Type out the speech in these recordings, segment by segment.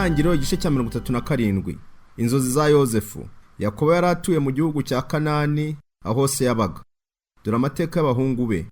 Intangiriro, igice cya 37. Inzozi za Yozefu. Yakobo yari atuye mu gihugu cya Kanani, aho se yabaga. Dore amateka y'abahungu be.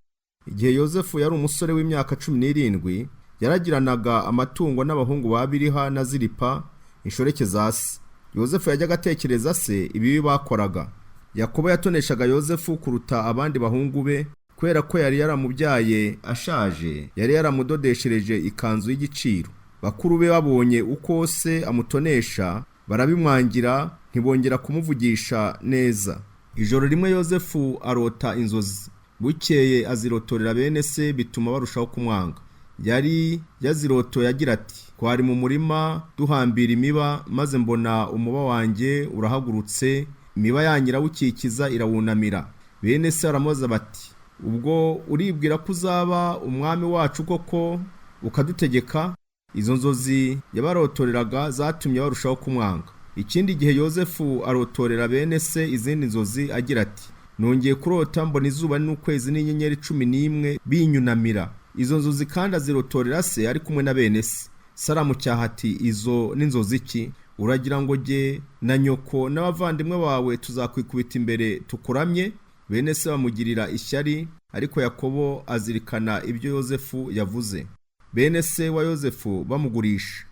Igihe Yozefu yari umusore w'imyaka 17, yaragiranaga amatungo n'abahungu ba Biliha na Zilipa, inshoreke za se. Yozefu yajyaga atekereza se ibibi bakoraga. Yakobo yatoneshaga Yozefu kuruta abandi bahungu be, kubera ko yari yaramubyaye ashaje, yari yaramudodeshereje ikanzu y'igiciro. Bakuru be babonye uko se amutonesha, barabimwangira, ntibongera kumuvugisha neza. Ijoro rimwe Yozefu arota inzozi, bukeye azirotorera bene se, bituma barushaho kumwanga. Yari yazirotoye agira ati: "Twari mu murima duhambira imiba, maze mbona umuba wanjye urahagurutse, imiba yanjye irawukikiza irawunamira." Bene se baramubaza bati: "Ubwo uribwira ko uzaba umwami wacu koko ukadutegeka?" Izo nzozi yabarotoreraga zatumye barushaho kumwanga. Ikindi gihe Yozefu arotorera bene se izindi nzozi agira ati: "Nongeye kurota mbona izuba n'ukwezi n'inyenyeri 11 binyunamira." Izo nzozi kandi azirotorera se ari kumwe na bene se. Saramucyaha ati: "Izo n'inzozi iki? Uragira ngo jye na nyoko n'abavandimwe bawe tuzakwikubita imbere tukuramye?" Bene se bamugirira ishyari, ariko Yakobo azirikana ibyo Yozefu yavuze. Bene se wa Yozefu bamugurisha.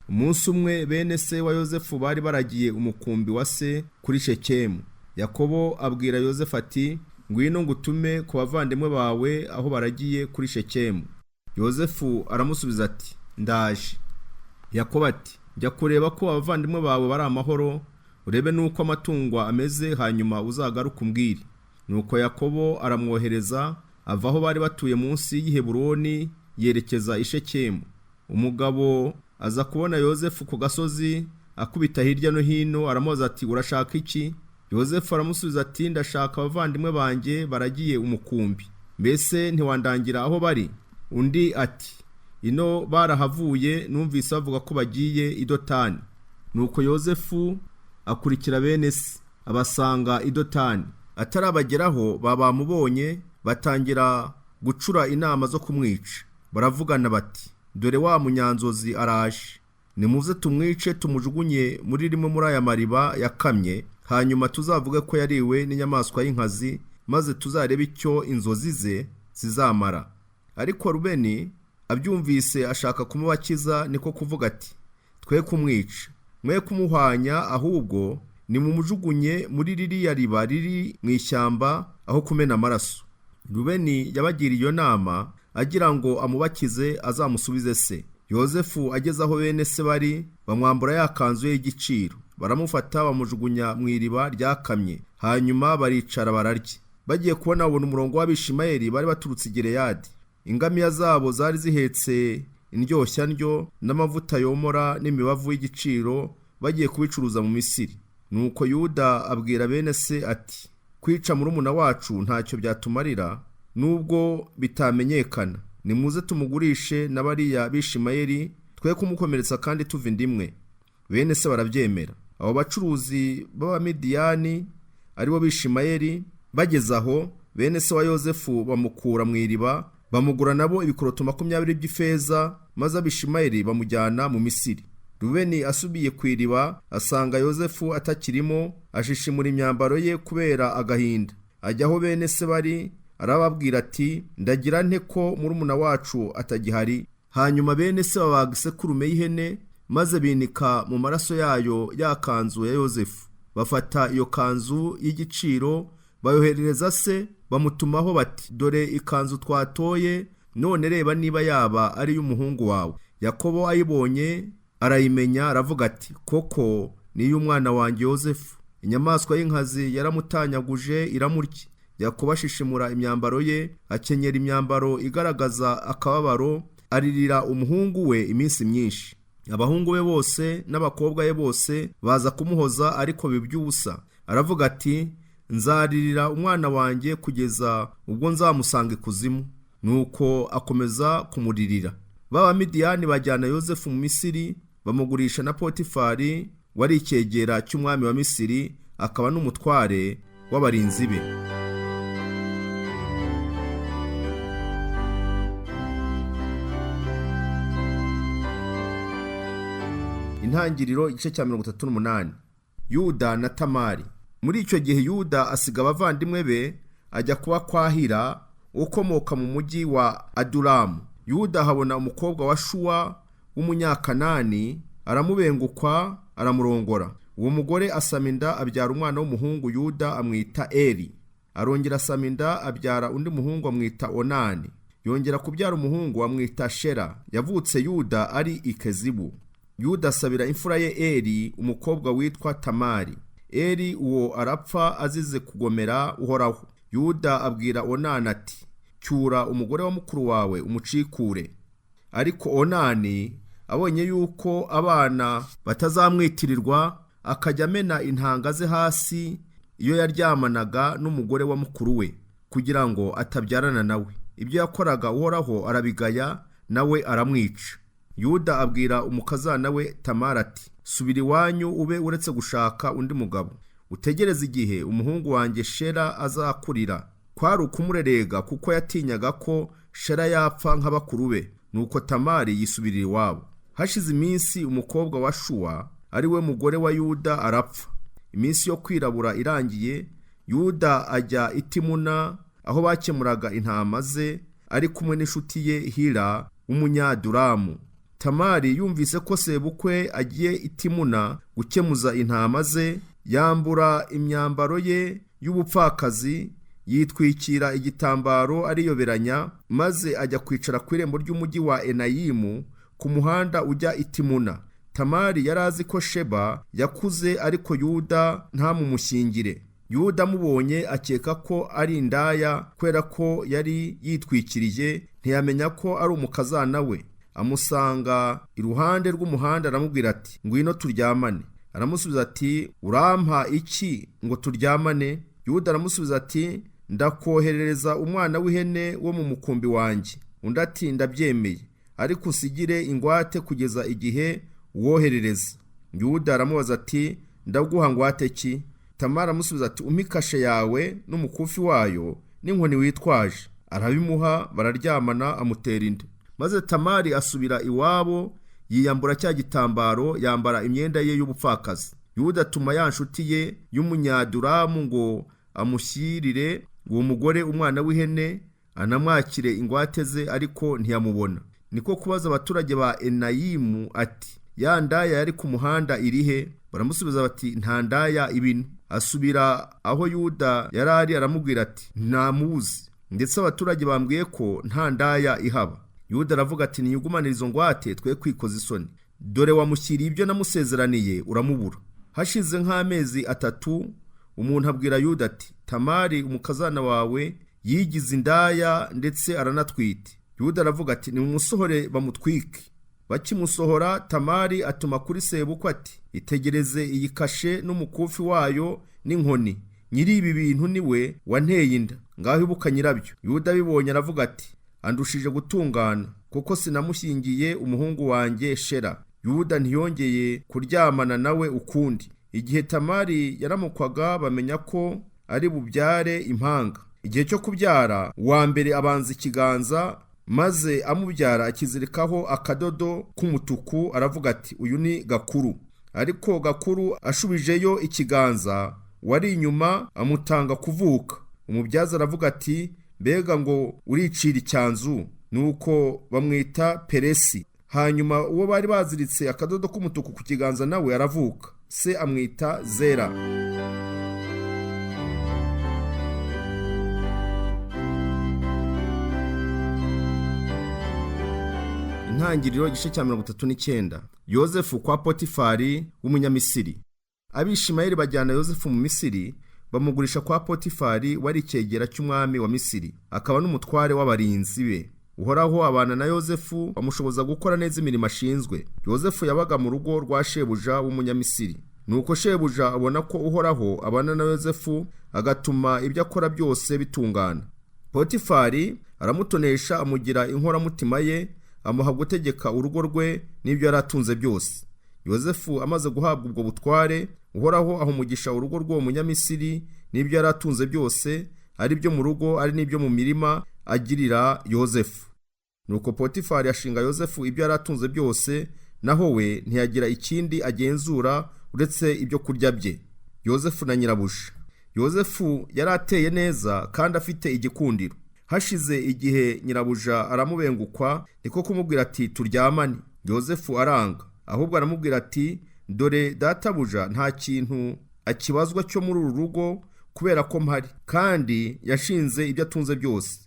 Umunsi umwe bene se wa Yozefu bari baragiye umukumbi wa se kuri Shekemu. Yakobo abwira Yozefu ati: "Ngwino ngutume ku bavandimwe bawe aho baragiye kuri Shekemu." Yozefu aramusubiza ati: "Ndaje." Yakobo ati: "Jya kureba ko abavandimwe bawe bari amahoro, urebe n'uko amatungo ameze, hanyuma uzagaruke umbwire." Nuko Yakobo aramwohereza, ava aho bari batuye munsi y'i yerekeza i Shekemu. Umugabo aza kubona Yozefu ku gasozi akubita hirya no hino, aramubaza ati: "Urashaka iki?" Yozefu aramusubiza ati: "Ndashaka abavandimwe banjye baragiye umukumbi, mbese ntiwandangira aho bari?" Undi ati: "Ino barahavuye, numvise bavuga ko bagiye i Dotani." Nuko Yozefu akurikira bene se, abasanga i Dotani. Atarabageraho bamubonye, batangira gucura inama zo kumwica. Baravugana bati: "Dore wa munyanzozi araje, nimuze tumwice, tumujugunye muri rimwe muri aya mariba yakamye, hanyuma tuzavuge ko yariwe n'inyamaswa y'inkazi, maze tuzarebe icyo inzozi ze zizamara." Ariko Rubeni abyumvise ashaka kumubakiza, niko kuvuga ati: "Twe kumwica, mwe kumuhwanya, ahubwo nimumujugunye muri ririya riba riri mu ishyamba aho kumena amaraso." Rubeni yabagiriye iyo nama agira ngo amubakize azamusubize se. Yozefu ageze aho bene se bari, bamwambura ya kanzu ye y'igiciro, baramufata bamujugunya mu iriba ryakamye, hanyuma baricara bararya. Bagiye kubona babona umurongo w'Abishimayeli bari baturutse i Gileyadi. Ingamiya zabo zari zihetse indyoshya-ndyo n'amavuta yomora n'imibavu y'igiciro, bagiye kubicuruza mu Misiri. Nuko Yuda abwira bene se ati: "Kwica murumuna wacu ntacyo byatumarira, nubwo bitamenyekana. Nimuze tumugurishe na bariya Bishimayeli, twe kumukomeretsa kandi tuva indimwe." Bene se barabyemera. Abo bacuruzi b'Abamidiyani, aribo Bishimayeli, bageze aho, bene se wa Yozefu bamukura mu iriba, bamugura nabo ibikoroto 20 by'ifeza, maze Abishimayeli bamujyana mu Misiri. Rubeni asubiye ku iriba asanga Yozefu atakirimo, ashishimura imyambaro ye kubera agahinda. Ajya aho bene se bari, arababwira ati: "Ndagira nte ko murumuna wacu atagihari?" Hanyuma bene se babaga isekurume y'ihene, maze binika mu maraso yayo ya kanzu ya Yozefu. Bafata iyo kanzu y'igiciro bayoherereza se, bamutumaho bati: "Dore ikanzu twatoye, none reba niba yaba ari iy'umuhungu wawe." Yakobo ayibonye arayimenya, aravuga ati: "Koko ni iy'umwana wanjye Yozefu. Inyamaswa y'inkazi yaramutanyaguje iramurya." Yakobo ashishimura imyambaro ye, akenyera imyambaro igaragaza akababaro, aririra umuhungu we iminsi myinshi. Abahungu be bose n'abakobwa be bose baza kumuhoza, ariko biby'ubusa. Aravuga ati: "Nzaririra umwana wanjye kugeza ubwo nzamusanga ikuzimu." Nuko akomeza kumuririra. B'Abamidiyani bajyana Yozefu mu Misiri, bamugurisha na Potifari wari icyegera cy'umwami wa Misiri, akaba n'umutware w'abarinzi be. Intangiriro igice cya 38. Yuda na Tamari. Muri icyo gihe Yuda asiga abavandimwe be ajya kuba kwa Hira ukomoka mu mujyi wa Adulamu. Yuda ahabona umukobwa wa Shuwa w'umunyakanani, aramubengukwa aramurongora. Uwo mugore asama inda abyara umwana w'umuhungu, Yuda amwita Eri. Arongera asama inda abyara undi muhungu amwita Onani. Yongera kubyara umuhungu amwita Shera. Yavutse Yuda ari i Kezibu. Yuda asabira imfura ye Eri umukobwa witwa Tamari. Eri uwo arapfa azize kugomera Uhoraho. Yuda abwira Onani ati, cyura umugore wa mukuru wawe umucikure. Ariko Onani abonye yuko abana batazamwitirirwa, akajya amena intanga ze hasi iyo yaryamanaga n'umugore wa mukuru we, kugira ngo atabyarana nawe. Ibyo yakoraga Uhoraho arabigaya, nawe aramwica. Yuda abwira umukazana we Tamara ati, subira iwanyu ube uretse gushaka undi mugabo, utegereze igihe umuhungu wanjye Shera azakurira. Kwari ukumurerega kuko yatinyaga ko Shera yapfa nka bakuru be. Nuko Tamari yisubirira iwabo. Hashize iminsi umukobwa wa Shuwa, ari we mugore wa Yuda, arapfa. Iminsi yo kwirabura irangiye, Yuda ajya i Timuna aho bakemuraga intama ze, ari kumwe n'inshuti ye Hira w'umunyaduramu. Tamari yumvise ko sebukwe agiye i Timuna gukemuza intama ze, yambura imyambaro ye y'ubupfakazi, yitwikira igitambaro ariyoberanya, maze ajya kwicara ku irembo ry'umujyi wa Enayimu ku muhanda ujya i Timuna. Tamari yari azi ko Sheba yakuze, ariko Yuda ntamumushyingire. Yuda amubonye akeka ko ari indaya, kubera ko yari yitwikiriye, ntiyamenya ko ari umukazana we. Amusanga iruhande rw'umuhanda aramubwira ati, ngwino turyamane. Aramusubiza ati, urampa iki ngo turyamane? Yuda aramusubiza ati, ndakoherereza umwana w'ihene wo mu mukumbi wanjye. Undi ati, ndabyemeye, ariko usigire ingwate kugeza igihe uwoherereza. Yuda aramubaza ati, ndaguha ngwate ki? Tamara aramusubiza ati, umpe ikashe yawe n'umukufi wayo n'inkoni witwaje. Arabimuha, bararyamana, amutera inda. Maze Tamari asubira iwabo, yiyambura cya gitambaro, yambara imyenda ye y'ubupfakazi. Yuda atuma ya nshuti ye y'umunyaduramu ngo amushyirire uwo mugore umwana w'ihene, anamwakire ingwate ze, ariko ntiyamubona. Niko kubaza abaturage ba Enayimu ati, ya ndaya yari ku muhanda irihe? Baramusubiza bati, nta ndaya ibino. Asubira aho Yuda yari ari aramubwira ati, ntamuzi, ndetse abaturage bambwiye ko nta ndaya ihaba. Yuda aravuga ati, niyugumanire izo ngwate twe kwikoza isoni, dore wamushyiriye ibyo namusezeraniye uramubura. Hashize nk'amezi 3 umuntu abwira Yuda ati, Tamari umukazana wawe yigize indaya ndetse aranatwite. Yuda aravuga ati, nimumusohore bamutwike. Bakimusohora, Tamari atuma kuri sebukwe ati, itegereze iyi kashe n'umukufi wayo n'inkoni, nyiri ibi bintu niwe wanteye inda, ngaho ibuka nyirabyo. Yuda abibonye aravuga ati, andushije gutungana, kuko sinamushyingiye umuhungu wanjye Shera. Yuda ntiyongeye kuryamana nawe ukundi. Igihe Tamari yaramukwaga bamenya ko ari bubyare impanga. Igihe cyo kubyara, uwa mbere abanza ikiganza, maze amubyara akizirikaho akadodo k'umutuku, aravuga ati, uyu ni Gakuru. Ariko Gakuru ashubijeyo ikiganza, wari inyuma amutanga kuvuka. Umubyaza aravuga ati, mbega ngo uricira icyanzu. Nuko bamwita Peresi. Hanyuma uwo bari baziritse akadodo k'umutuku ku kiganza nawe aravuka, se amwita Zera. Intangiriro igice cya 39. Yozefu kwa Potifari w'umunyamisiri. Abishimayeli bajyana Yozefu mu Misiri, bamugurisha kwa Potifari wari icyegera cy'umwami wa Misiri, akaba n'umutware w'abarinzi be. Uhoraho abana na Yozefu, bamushoboza gukora neza imirimo ashinzwe. Yozefu yabaga mu rugo rwa shebuja w'umunyamisiri. Nuko shebuja abona ko Uhoraho abana na Yozefu, agatuma ibyo akora byose bitungana. Potifari aramutonesha, amugira inkoramutima ye, amuha gutegeka urugo rwe n'ibyo yari atunze byose. Yozefu amaze guhabwa ubwo butware, Uhoraho aha umugisha urugo rw'uwo munyamisiri n'ibyo yari atunze byose, ari byo mu rugo ari n'ibyo mu mirima, agirira Yozefu. Nuko Potifari ashinga Yozefu ibyo yari atunze byose Naho we ntiyagira ikindi agenzura uretse ibyo kurya bye. Yozefu na nyirabuja. Yozefu yari ateye neza kandi afite igikundiro. Hashize igihe nyirabuja aramubengukwa, niko kumubwira ati turyamane. Yozefu aranga, ahubwo aramubwira ati dore databuja nta kintu akibazwa cyo muri uru rugo kubera ko mpari, kandi yashinze ibyo atunze byose.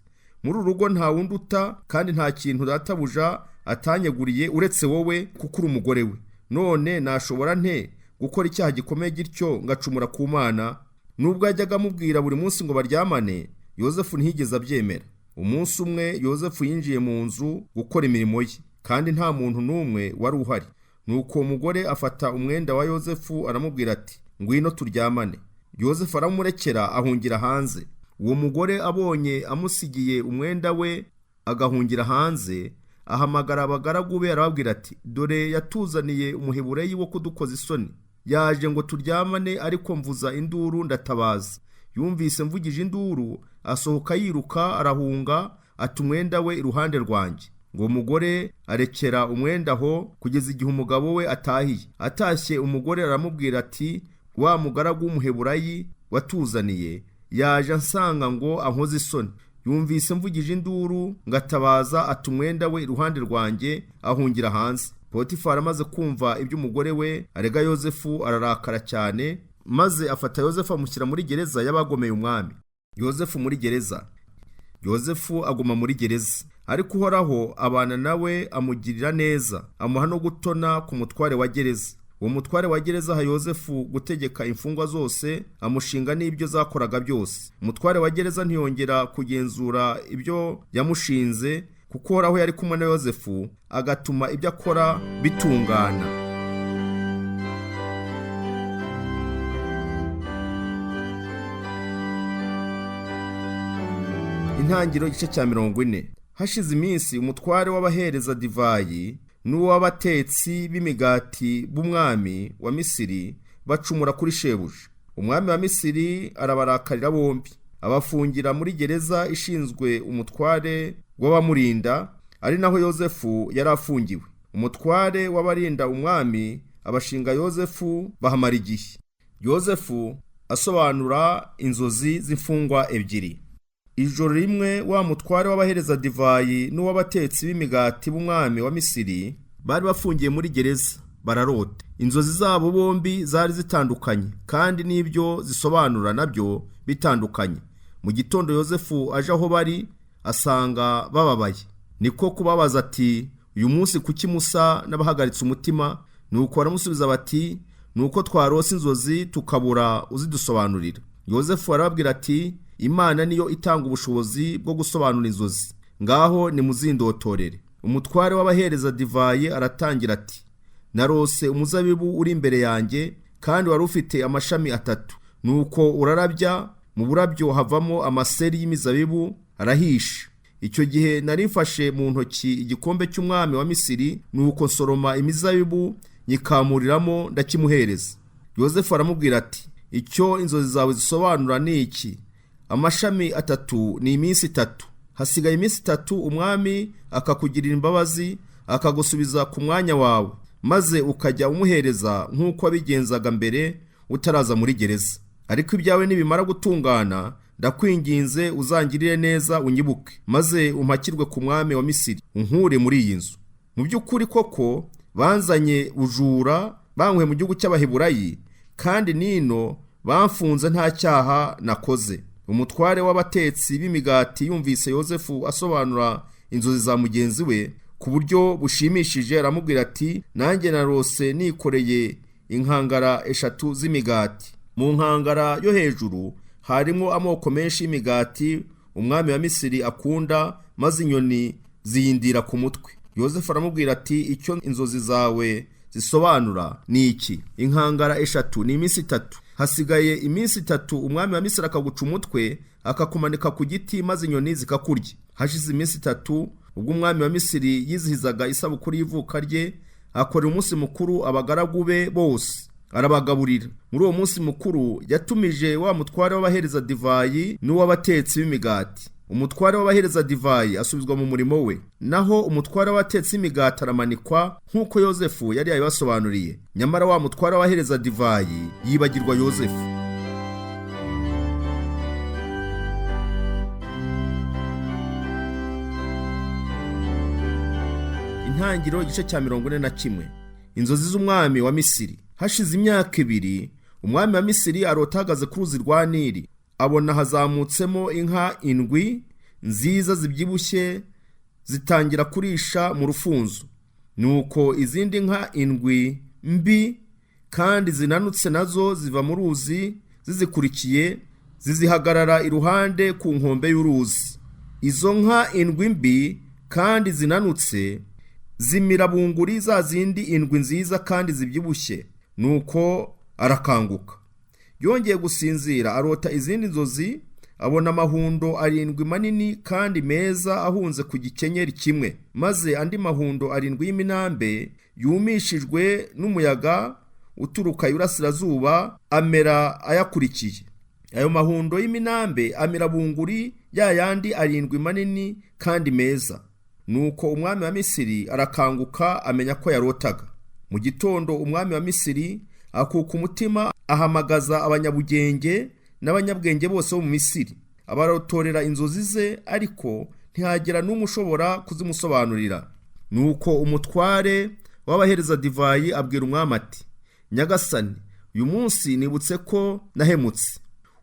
Muri uru rugo nta wundi uta, kandi nta kintu databuja atanyeguriye uretse wowe, kuko uri umugore we. None nashobora nte gukora icyaha gikomeye gityo ngacumura ku Mana? Nubwo yajyaga amubwira buri munsi ngo baryamane, Yozefu ntiyigeze abyemera. Umunsi umwe Yozefu yinjiye mu nzu gukora imirimo ye, kandi nta muntu n'umwe wari uhari. Nuko uwo mugore afata umwenda wa Yozefu aramubwira ati ngwino turyamane. Yozefu aramurekera ahungira hanze. Uwo mugore abonye amusigiye umwenda we agahungira hanze, ahamagara abagaragu be arababwira ati dore yatuzaniye umuhebureyi wo kudukoza isoni, yaje ngo turyamane, ariko mvuza induru ndatabaza. Yumvise mvugije induru asohoka yiruka arahunga, ata umwenda we iruhande rwanjye. Ngo umugore arekera umwenda aho kugeza igihe umugabo we atahiye. Atashye umugore aramubwira ati wa mugaragu w'umuheburayi watuzaniye yaje ansanga ngo ankoze isoni. Yumvise mvugije induru ngatabaza, ata umwenda we iruhande rwanjye ahungira hanze. Potifari amaze kumva iby'umugore we arega Yozefu ararakara cyane, maze afata Yozefu amushyira muri gereza y'abagomeye umwami. Yozefu muri gereza. Yozefu aguma muri gereza, ariko Uhoraho abana nawe amugirira neza, amuha no gutona ku mutware wa gereza. Uwo mutware wa gereza aha Yozefu gutegeka imfungwa zose, amushinga n'ibyo zakoraga byose. Umutware wa gereza ntiyongera kugenzura ibyo yamushinze, kuko Uhoraho yari kumwe na Yozefu, agatuma ibyo akora bitungana. Intangiriro igice cya 40. Hashize iminsi umutware w'abahereza divayi n'uw'abatetsi b'imigati b'umwami wa Misiri bacumura kuri shebuja. Umwami wa Misiri arabarakarira bombi, abafungira muri gereza ishinzwe umutware w'abamurinda, ari naho Yozefu yari afungiwe. Umutware w'abarinda umwami abashinga Yozefu bahamara igihe. Yozefu asobanura inzozi z'imfungwa ebyiri. Ijoro rimwe wa mutware w'abahereza divayi n'uw'abatetsi b'imigati b'umwami wa Misiri bari bafungiye muri gereza bararota. Inzozi zabo bombi zari zitandukanye, kandi n'ibyo zisobanura nabyo bitandukanye. Mu gitondo Yozefu aje aho bari asanga bababaye, niko kubabaza ati uyu munsi kuki musa n'abahagaritse umutima? Nuko baramusubiza bati nuko twarose inzozi tukabura uzidusobanurira. Yozefu arababwira ati Imana niyo itanga ubushobozi bwo gusobanura inzozi, ngaho nimuzindotorere. Umutware w'abahereza divayi aratangira ati narose umuzabibu uri imbere yanjye, kandi wari ufite amashami atatu. Nuko urarabya, mu burabyo havamo amaseri y'imizabibu arahisha. Icyo gihe nari mfashe mu ntoki igikombe cy'umwami wa Misiri, nuko nsoroma imizabibu nyikamuriramo ndakimuhereza. Yozefu aramubwira ati icyo inzozi zawe zisobanura ni iki? Amashami atatu ni iminsi itatu. Hasigaye iminsi itatu umwami akakugirira imbabazi, akagusubiza ku mwanya wawe, maze ukajya umuhereza nk'uko wabigenzaga mbere utaraza muri gereza. Ariko ibyawe nibimara gutungana, ndakwinginze uzangirire neza unyibuke, maze umpakirwe ku mwami wa Misiri, unkure muri iyi nzu. Mu by'ukuri koko banzanye bujura, bankuye mu gihugu cy'Abaheburayi, kandi nino bamfunze nta cyaha nakoze. Umutware w'abatetsi b'imigati yumvise Yozefu asobanura inzozi za mugenzi we ku buryo bushimishije, aramubwira ati nanjye narose nikoreye inkangara eshatu z'imigati. Mu nkangara yo hejuru harimo amoko menshi y'imigati umwami wa Misiri akunda, maze inyoni ziyindira ku mutwe. Yozefu aramubwira ati icyo inzozi zawe zisobanura ni iki? Inkangara eshatu ni iminsi itatu. Hasigaye iminsi itatu umwami wa Misiri akaguca umutwe, akakumanika ku giti, maze inyoni zikakurya. Hashize iminsi itatu ubwo umwami wa Misiri yizihizaga isabukuru y'ivuka rye, akorera umunsi mukuru abagaragu be bose, arabagaburira. Muri uwo munsi mukuru yatumije wa mutware w'abahereza divayi n'uw'abatetsi b'imigati. Umutware w'abahereza divayi asubizwa mu murimo we, naho umutware w'abatetse imigati aramanikwa nk'uko Yozefu yari yabibasobanuriye. Nyamara wa mutware w'abahereza divayi yibagirwa Yozefu. Intangiriro igice cya 41. Inzozi z'umwami wa Misiri. Hashize imyaka 2, umwami wa Misiri arota ahagaze ku ruzi rwa Nili, abona hazamutsemo inka 7 nziza zibyibushye zitangira kurisha mu rufunzo. Nuko izindi nka 7 mbi kandi zinanutse nazo ziva mu ruzi zizikurikiye, zizihagarara iruhande ku nkombe y'uruzi. Izo nka 7 mbi kandi zinanutse zimira bunguri za zindi 7 nziza kandi zibyibushye. Nuko arakanguka, yongeye gusinzira, arota izindi nzozi, abona amahundo 7 manini kandi meza ahunze ku gikenyeri kimwe, maze andi mahundo 7 y'iminambe yumishijwe n'umuyaga uturuka iburasirazuba amera ayakurikiye. Ayo mahundo y'iminambe amera bunguri ya yandi 7 manini kandi meza. Nuko umwami wa Misiri arakanguka, amenya ko yarotaga. Mu gitondo umwami wa Misiri akuka umutima, ahamagaza abanyabugenge n'abanyabwenge bose bo mu Misiri, abarotorera inzozi ze, ariko ntihagira n'umwe ushobora kuzimusobanurira. Nuko umutware w'abahereza divayi abwira umwami ati: Nyagasani, uyu munsi nibutse ko nahemutse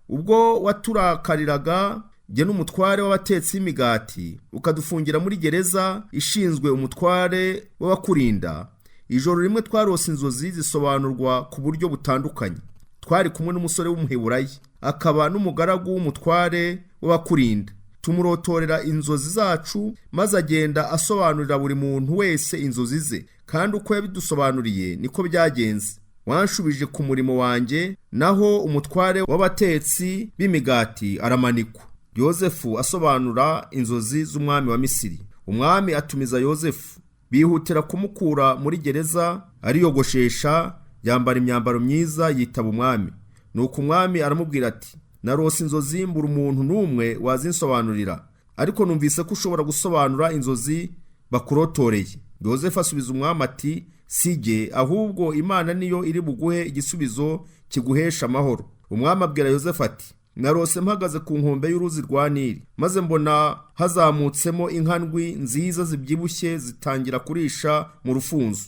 ubwo waturakariraga jye n'umutware w'abatetsi b'imigati, ukadufungira muri gereza ishinzwe umutware w'abakurinda. Ijoro rimwe twarose inzozi zisobanurwa ku buryo butandukanye. Twari kumwe n'umusore w'Umuheburayi, akaba n'umugaragu w'umutware w'abakurinda. Tumurotorera inzozi zacu, maze agenda asobanurira buri muntu wese inzozi ze, kandi uko yabidusobanuriye niko byagenze. Wanshubije ku murimo wanjye, naho umutware w'abatetsi b'imigati aramanikwa. Yozefu asobanura inzozi z'umwami wa Misiri. Umwami atumiza Yozefu, bihutira kumukura muri gereza, ariyogoshesha, yambara imyambaro myiza, yitaba umwami. Nuko umwami aramubwira ati: Narose inzozi mbura umuntu n'umwe wazinsobanurira, ariko numvise ko ushobora gusobanura inzozi bakurotoreye. Yozefu asubiza umwami ati: Sijye, ahubwo Imana niyo iri buguhe igisubizo kiguhesha amahoro. Umwami abwira Yozefu ati: Narose mpagaze ku nkombe y'uruzi rwa Nili, maze mbona hazamutsemo inka 7 nziza zibyibushye zitangira kurisha mu rufunzo.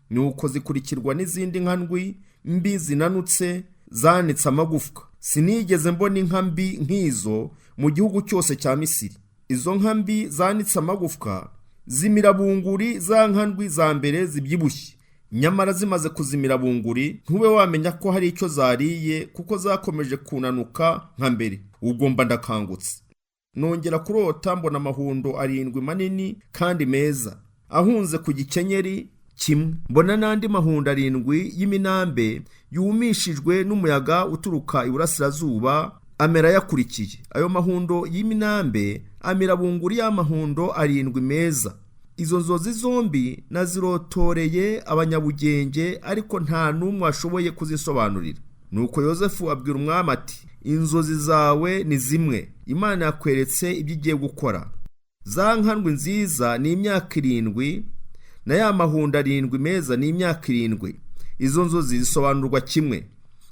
Nuko zikurikirwa n'izindi nka 7 mbi zinanutse zanitse amagufwa. Sinigeze mbona inka mbi nk'izo mu gihugu cyose cya Misiri. Izo nka mbi zanitse amagufwa zimira bunguri za nka 7 za mbere zibyibushye. Nyamara zimaze kuzimira bunguri, ntube wamenya ko hari icyo zariye, kuko zakomeje kunanuka nka mbere. Ubwo mba ndakangutse, nongera kurota mbona amahundo 7 manini kandi meza ahunze ku gikenyeri kimwe. Mbona n'andi mahundo 7 y'iminambe yumishijwe n'umuyaga uturuka iburasirazuba amera yakurikiye. Ayo mahundo y'iminambe amera bunguri y'amahundo 7 meza. Izo nzozi zombi nazirotoreye abanyabugenge, ariko nta n'umwe washoboye kuzisobanurira. Nuko Yozefu abwira umwami ati: Inzozi zawe ni zimwe, Imana yakweretse ibyo igiye gukora. Za nka 7 nziza ni imyaka 7, na ya mahundo 7 meza ni imyaka 7. Izo nzozi zisobanurwa kimwe.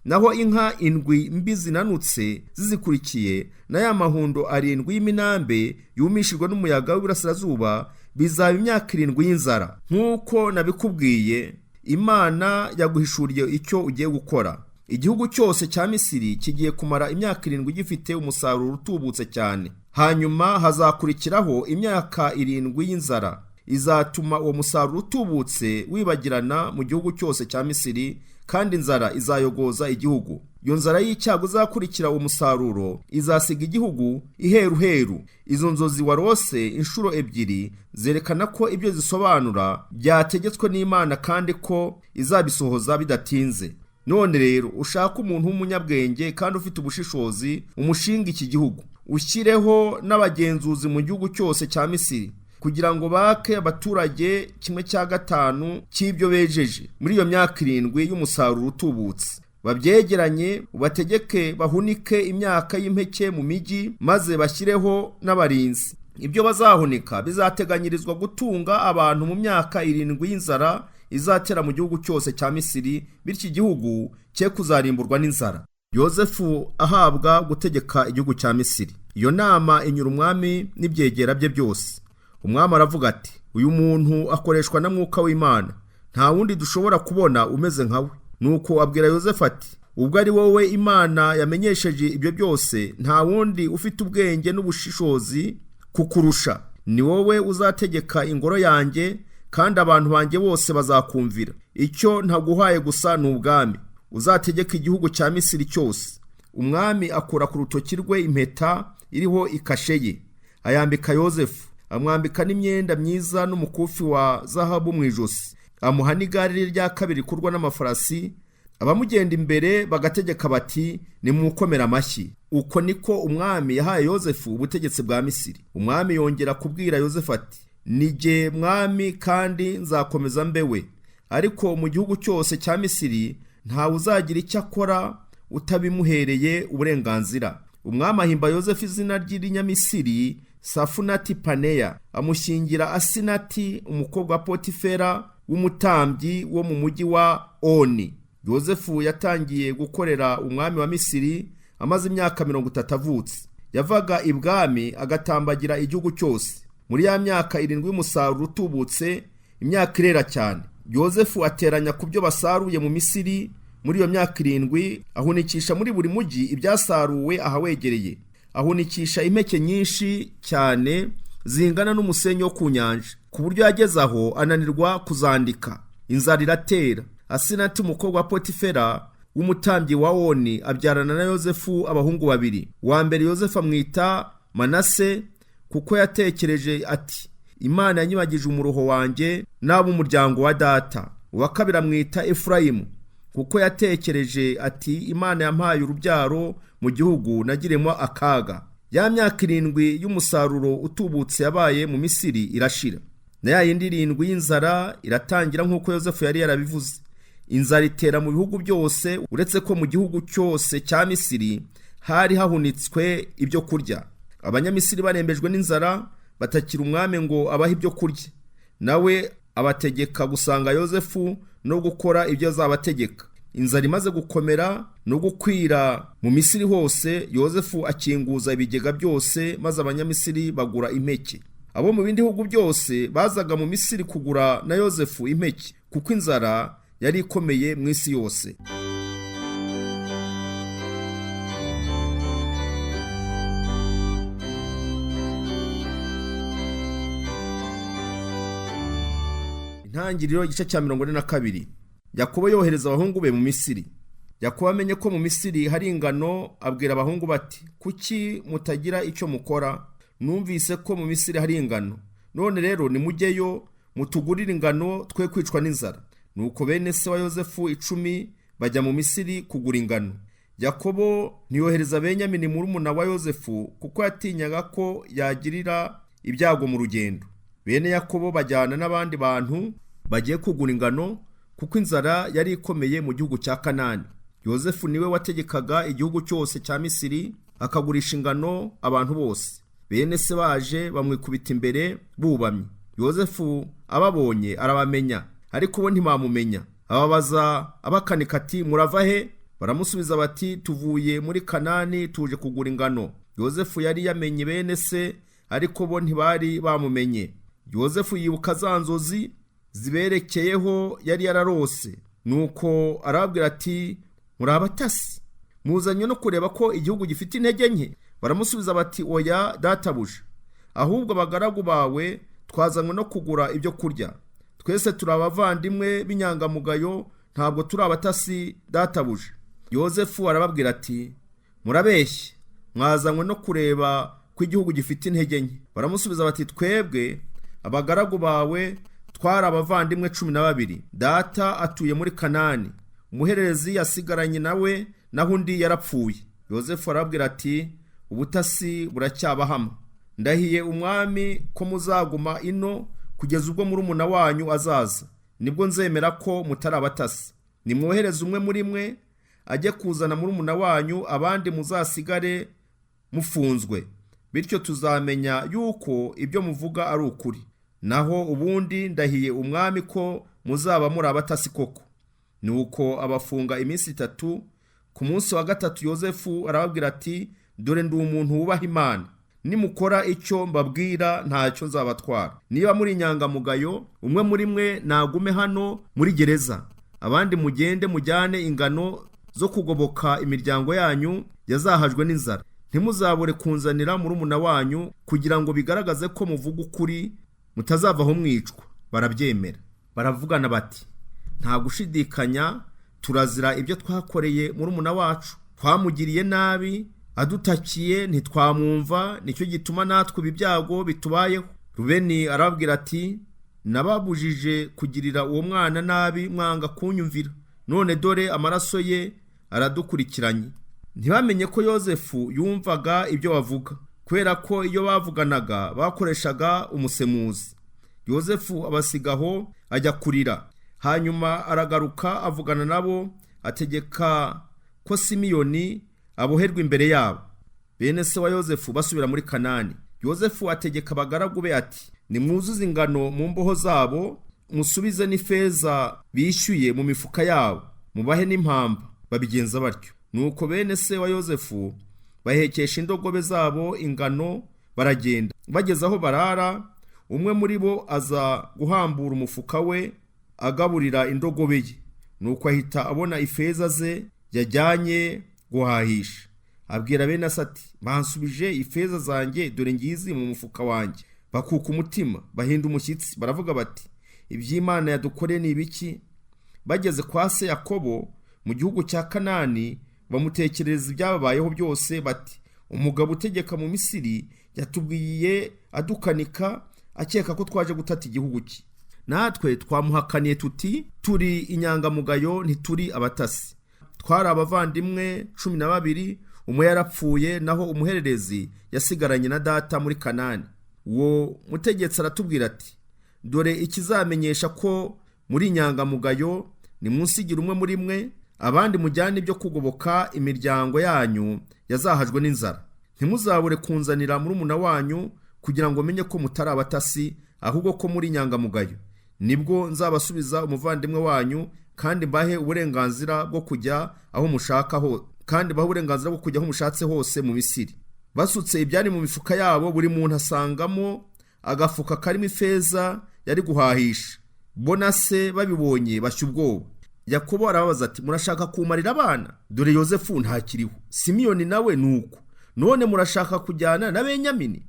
Naho inka 7 mbi zinanutse zizikurikiye, na ya mahundo 7 y'iminambe yumishijwe n'umuyaga w'iburasirazuba, bizaba imyaka 7 y'inzara. Nk'uko nabikubwiye, Imana yaguhishuriye icyo ugiye gukora. Igihugu cyose cya Misiri kigiye kumara imyaka 7 gifite umusaruro utubutse cyane. Hanyuma hazakurikiraho imyaka 7 y'inzara izatuma uwo musaruro utubutse wibagirana mu gihugu cyose cya Misiri, kandi inzara izayogoza igihugu. Iyo nzara y'icyago izakurikira uwo musaruro izasiga igihugu iheruheru. Izo nzozi warose inshuro 2 zerekana ko ibyo zisobanura byategetswe n'Imana, kandi ko izabisohoza bidatinze. None rero ushaka umuntu w'umunyabwenge kandi ufite ubushishozi, umushinga iki gihugu, ushyireho n'abagenzuzi mu gihugu cyose cya Misiri, kugira ngo bake abaturage 5/4 cy'ibyo bejeje muri iyo myaka 7 y'umusaruro utubutse. Babyegeranye, ubategeke bahunike imyaka y'impeke mu mijyi, maze bashyireho n'abarinzi. Ibyo bazahunika bizateganyirizwa gutunga abantu mu myaka 7 y'inzara izatera mu gihugu cyose cya Misiri, bityo igihugu cye kuzarimburwa n'inzara. Yozefu ahabwa gutegeka igihugu cya Misiri. Iyo nama inyura umwami n'ibyegera bye byose. Umwami aravuga ati: uyu muntu akoreshwa na Mwuka w'Imana, nta wundi dushobora kubona umeze nkawe. Nuko abwira Yozefu ati: ubwo ari wowe Imana yamenyesheje ibyo byose, nta wundi ufite ubwenge n'ubushishozi kukurusha. Ni wowe uzategeka ingoro yanjye, kandi abantu banjye bose bazakumvira. Icyo ntaguhaye gusa ni ubwami, uzategeka igihugu cya Misiri cyose. Umwami akura ku rutoki rwe impeta iriho ikashe ye, ayambika Yozefu, amwambika n'imyenda myiza n'umukufi wa zahabu mu ijosi, amuha n'igare rya kabiri rikurwa n'amafarasi. Abamugenda imbere bagategeka bati: nimukomera amashyi. Uko niko umwami yahaye Yozefu ubutegetsi bwa Misiri. Umwami yongera kubwira Yozefu ati: nijye mwami kandi nzakomeza mbewe, ariko mu gihugu cyose cya Misiri ntawe uzagira icyo akora utabimuhereye uburenganzira. Umwami ahimba Yozefu izina ry'irinyamisiri Safunati Paneya, amushyingira Asinati umukobwa wa Potifera w'umutambyi wo mu mujyi wa Oni. Yozefu yatangiye gukorera umwami wa Misiri amaze imyaka 30 avutse. Yavaga ibwami agatambagira igihugu cyose. Muri ya myaka 7 y'umusaruro utubutse, imyaka irera cyane. Yozefu ateranya ku byo basaruye mu Misiri muri iyo myaka 7, ahunikisha muri buri mujyi ibyasaruwe ahawegereye. Ahunikisha impeke nyinshi cyane zingana n'umusenyi wo ku nyanja, ku buryo yageze aho ananirwa kuzandika. Inzara iratera. Asinati umukobwa wa Potifera w'umutambyi wa Oni abyarana na Yozefu abahungu babiri. Uwa mbere Yozefu amwita Manase, kuko yatekereje ati: Imana yanyibagije umuruho wanjye n'ab'umuryango wa data. Uwa kabiri amwita Efurayimu, kuko yatekereje ati: Imana yampaye urubyaro mu gihugu nagiremo akaga. Ya myaka 7 y'umusaruro utubutse yabaye mu Misiri irashira, na ya yindi 7 y'inzara iratangira nk'uko Yozefu yari yarabivuze. Inzara itera mu bihugu byose, uretse ko mu gihugu cyose cya Misiri hari hahunitswe ibyo kurya. Abanyamisiri barembejwe n'inzara batakira umwami ngo abahe ibyo kurya, nawe abategeka gusanga Yozefu no gukora ibyo azabategeka. Inzara imaze gukomera no gukwira mu Misiri hose, Yozefu akinguza ibigega byose, maze abanyamisiri bagura impeke. Abo mu bindi bihugu byose bazaga mu Misiri kugura na Yozefu impeke, kuko inzara yari ikomeye mu isi yose. Intangiriro igice cya 42. Yakobo yohereza abahungu be mu Misiri. Yakobo amenye ko mu Misiri hari ingano, abwira abahungu bati: kuki mutagira icyo mukora? Numvise ko mu Misiri hari ingano, none rero nimujyeyo mutugurire ingano twe kwicwa n'inzara. Nuko bene se wa Yozefu 10 bajya mu Misiri kugura ingano. Yakobo ntiyohereza Benyamini murumuna wa Yozefu, kuko yatinyaga ko yagirira ibyago mu rugendo. Bene Yakobo bajyana n'abandi bantu bagiye kugura ingano, kuko inzara yari ikomeye mu gihugu cya Kanani. Yozefu niwe wategekaga igihugu cyose cya Misiri, akagurisha ingano abantu bose. Bene se baje bamwikubita imbere bubamye. Yozefu ababonye arabamenya, ariko bo ntibamumenya. Ababaza abakanika ati: murava he? Baramusubiza bati: tuvuye muri Kanani tuje kugura ingano. Yozefu yari yamenye bene se, ariko bo ntibari bamumenye. Yozefu yibuka za nzozi ziberekeyeho yari yararose, nuko arababwira ati: muri abatasi, muzanywe no kureba ko igihugu gifite intege nke? Baramusubiza bati: oya databuja, ahubwo abagaragu bawe twazanywe no kugura ibyo kurya. Twese turi abavandimwe b'inyangamugayo, ntabwo turi abatasi databuja. Yozefu arababwira ati: murabeshye, mwazanywe no kureba ko igihugu gifite intege nke. Baramusubiza bati: twebwe abagaragu bawe twari abavandimwe 12, data atuye muri Kanani, umuhererezi yasigaranye nawe, naho undi yarapfuye. Yozefu arababwira ati: ubutasi buracyabahama, ndahiye umwami ko muzaguma ino kugeza ubwo murumuna wanyu azaza, nibwo nzemera ko mutari abatasi. Nimwohereze umwe muri mwe ajye kuzana murumuna wanyu, abandi muzasigare mufunzwe. Bityo tuzamenya yuko ibyo muvuga ari ukuri. Naho ubundi ndahiye umwami ko muzaba muri abatasi koko. Nuko abafunga iminsi 3. Ku munsi wa 3 Yozefu arababwira ati, dore ndi umuntu wubaha Imana, nimukora icyo mbabwira ntacyo nzabatwara. Niba muri inyangamugayo, umwe muri mwe nagume hano muri gereza, abandi mugende mujyane ingano zo kugoboka imiryango yanyu yazahajwe n'inzara. Ntimuzabure kunzanira murumuna wanyu kugira ngo bigaragaze ko muvuga ukuri, mutazavaho mwicwa. Barabyemera, baravugana bati, nta gushidikanya turazira ibyo twakoreye murumuna wacu, twamugiriye nabi, adutakiye ntitwamwumva, nicyo gituma natwe ibi byago bitubayeho. Rubeni arababwira ati, nababujije kugirira uwo mwana nabi mwanga kunyumvira, none dore amaraso ye aradukurikiranye. Ntibamenye ko Yozefu yumvaga ibyo bavuga, kubera ko iyo bavuganaga bakoreshaga umusemuzi. Yozefu abasigaho ajya kurira. Hanyuma aragaruka avugana nabo, ategeka ko Simiyoni aboherwa imbere yabo. Bene se wa Yozefu basubira muri Kanani. Yozefu ategeka abagaragu be ati, nimwuzuze ingano mu mboho zabo, musubize n'ifeza bishyuye mu mifuka yabo, mubahe n'impamba. Babigenza batyo. Nuko bene se wa Yozefu bahekesha indogobe zabo ingano, baragenda. Bageze aho barara, umwe muri bo aza guhambura umufuka we agaburira indogobe ye. Nuko ahita abona ifeza ze yajyanye guhahisha. Abwira bene se ati, bansubije ifeza zanjye, dore ngizi mu mufuka wanjye. Bakuka umutima, bahinda umushyitsi, baravuga bati, iby'Imana yadukoreye ni ibiki? Bageze kwa se Yakobo mu gihugu cya Kanani, bamutekerereza ibyababayeho byose, bati, umugabo utegeka mu Misiri yatubwiye adukanika, akeka ko twaje gutata igihugu cye. Natwe twamuhakaniye tuti, turi inyangamugayo, ntituri abatasi. Twari abavandimwe 12, umwe yarapfuye, naho umuhererezi yasigaranye na data muri Kanani. Uwo mutegetsi aratubwira ati, dore ikizamenyesha ko muri inyangamugayo, nimunsigire umwe muri mwe, abandi mujyane ibyo kugoboka imiryango yanyu yazahajwe n'inzara. Ntimuzabure kunzanira murumuna wanyu kugira ngo menye ko mutari abatasi, ahubwo ko muri inyangamugayo. Nibwo nzabasubiza umuvandimwe wanyu, kandi mbahe uburenganzira bwo kujya aho mushaka ho, kandi mbahe uburenganzira bwo kujya aho mushatse hose mu Misiri. Basutse ibyari mu mifuka yabo, buri muntu asangamo agafuka karimo ifeza yari guhahisha. Bona se babibonye bashya ubwoba. Yakobo arababaza ati, murashaka kumarira abana? Dore Yozefu ntakiriho, Simiyoni nawe nuko, none murashaka kujyana na Benyamini?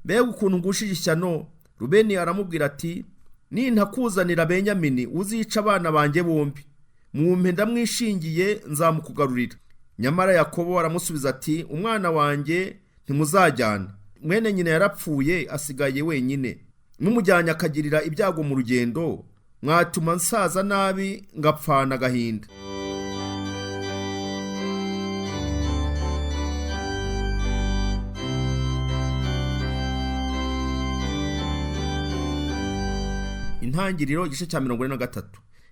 Mbega ukuntu ngushije ishyano! Rubeni aramubwira ati, nintakuzanira Benyamini uzica abana banjye bombi, mumpe ndamwishingiye nzamukugarurira. Nyamara Yakobo aramusubiza ati, umwana wanjye ntimuzajyana, mwene nyina yarapfuye asigaye wenyine, mumujyanye akagirira ibyago mu rugendo, mwatuma nsaza nabi ngapfana agahinda. Intangiriro igice cya 43.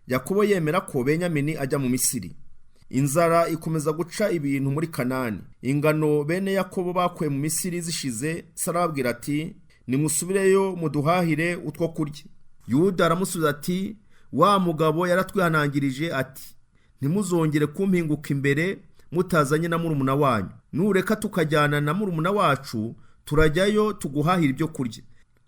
Yakobo yemera ko Benyamini ajya mu Misiri. Inzara ikomeza guca ibintu muri Kanani. Ingano bene Yakobo bakuye mu Misiri zishize, arababwira ati, nimusubireyo muduhahire utwo kurya. Yuda aramusubiza ati, wa mugabo yaratwihanangirije ati, ntimuzongere kumpinguka imbere mutazanye na murumuna wanyu. Nureka tukajyana na murumuna wacu, turajyayo tuguhahira ibyo kurya.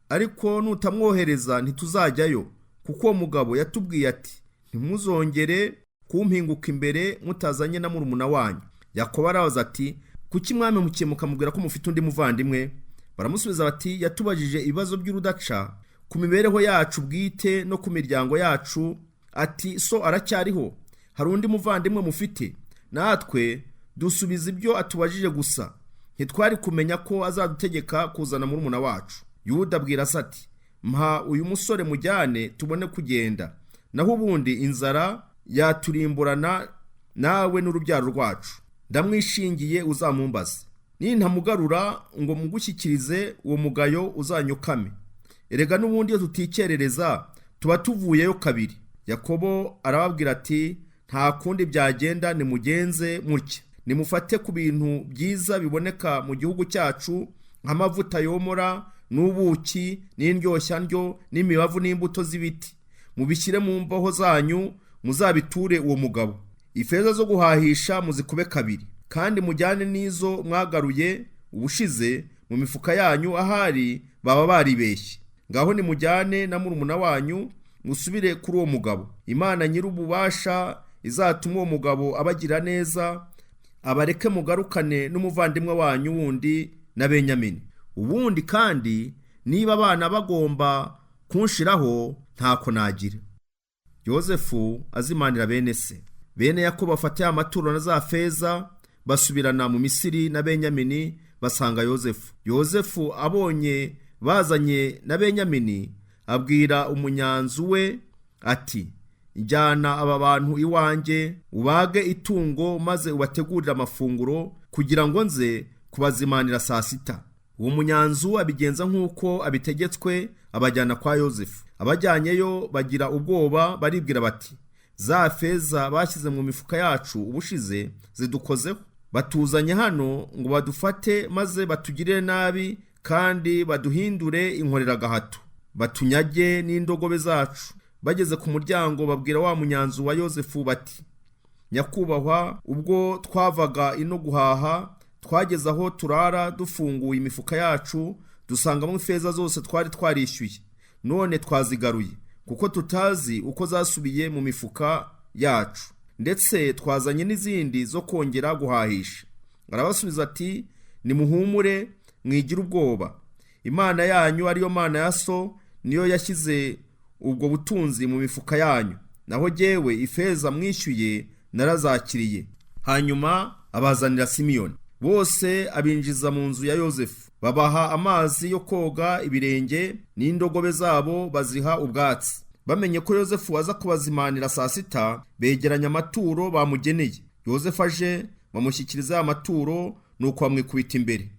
Ariko nutamwohereza ntituzajyayo, kuko uwo mugabo yatubwiye ati, ntimuzongere kumpinguka imbere mutazanye na murumuna wanyu. Yakobo arabaza ati, kuki mwami mukiye mukamubwira ko mufite undi muvandimwe? Baramusubiza bati, yatubajije ibibazo by'urudaca ku mibereho yacu bwite no ku miryango yacu, ati, so aracyariho? Hari undi muvandimwe mufite? Natwe dusubiza ibyo atubajije gusa, ntitwari kumenya ko azadutegeka kuzana murumuna wacu. Yuda abwira se ati, mpa uyu musore mujyane tubone kugenda, naho ubundi inzara yaturimburana nawe n'urubyaro rwacu. Ndamwishingiye uzamumbaze, nintamugarura ngo mugushyikirize uwo mugayo uzanyukame. Erega n'ubundi iyo tutikerereza tuba tuvuyeyo kabiri. Yakobo arababwira ati, Nta kundi byagenda, nimugenze mutya: nimufate ku bintu byiza biboneka mu gihugu cyacu, nk'amavuta yomora n'ubuki n'indyoshyanryo n'imibavu n'imbuto z'ibiti, mubishyire mu mboho zanyu, muzabiture uwo mugabo. Ifeza zo guhahisha muzikube kabiri, kandi mujyane n'izo mwagaruye ubushize mu mifuka yanyu, ahari baba baribeshye. Ngaho nimujyane na murumuna wanyu, musubire kuri uwo mugabo. Imana nyir'ububasha izatuma uwo mugabo abagira neza, abareke mugarukane n'umuvandimwe wanyu wundi na Benyamini. Ubundi kandi niba abana bagomba kunshiraho, ntako nagira. Yozefu azimanira bene se. Bene Yakobo bafata ya maturo na za feza, basubirana mu Misiri na Benyamini, basanga Yozefu. Yozefu abonye bazanye na Benyamini, abwira umunyanzu we ati: "Njyana aba bantu iwanjye, ubage itungo maze ubategurire amafunguro, kugira ngo nze kubazimanira saa sita." Uwo munyanzu abigenza nk'uko abitegetswe, abajyana kwa Yozefu. Abajyanyeyo bagira ubwoba, baribwira bati: "Za feza bashyize mu mifuka yacu ubushize zidukozeho. Batuzanye hano ngo badufate maze batugirire nabi, kandi baduhindure inkoreragahato, batunyage n'indogobe zacu." Bageze ku muryango babwira wa munyanzu wa Yozefu bati: "Nyakubahwa, ubwo twavaga ino guhaha, twageze aho turara dufunguye imifuka yacu, dusangamo ifeza zose twari twarishyuye. None twazigaruye, kuko tutazi uko zasubiye mu mifuka yacu, ndetse twazanye n'izindi zo kongera guhahisha." Arabasubiza ati: "Nimuhumure, mwigire ubwoba. Imana yanyu, ariyo Mana ya so, niyo yashyize ubwo butunzi mu mifuka yanyu. Naho jyewe, ifeza mwishyuye narazakiriye." Hanyuma abazanira Simiyoni. Bose abinjiza mu nzu ya Yozefu, babaha amazi yo koga ibirenge, n'indogobe zabo baziha ubwatsi. Bamenye ko Yozefu aza kubazimanira saa sita, begeranya amaturo bamugeneye. Yozefu aje, bamushyikiriza amaturo, nuko bamwikubita imbere.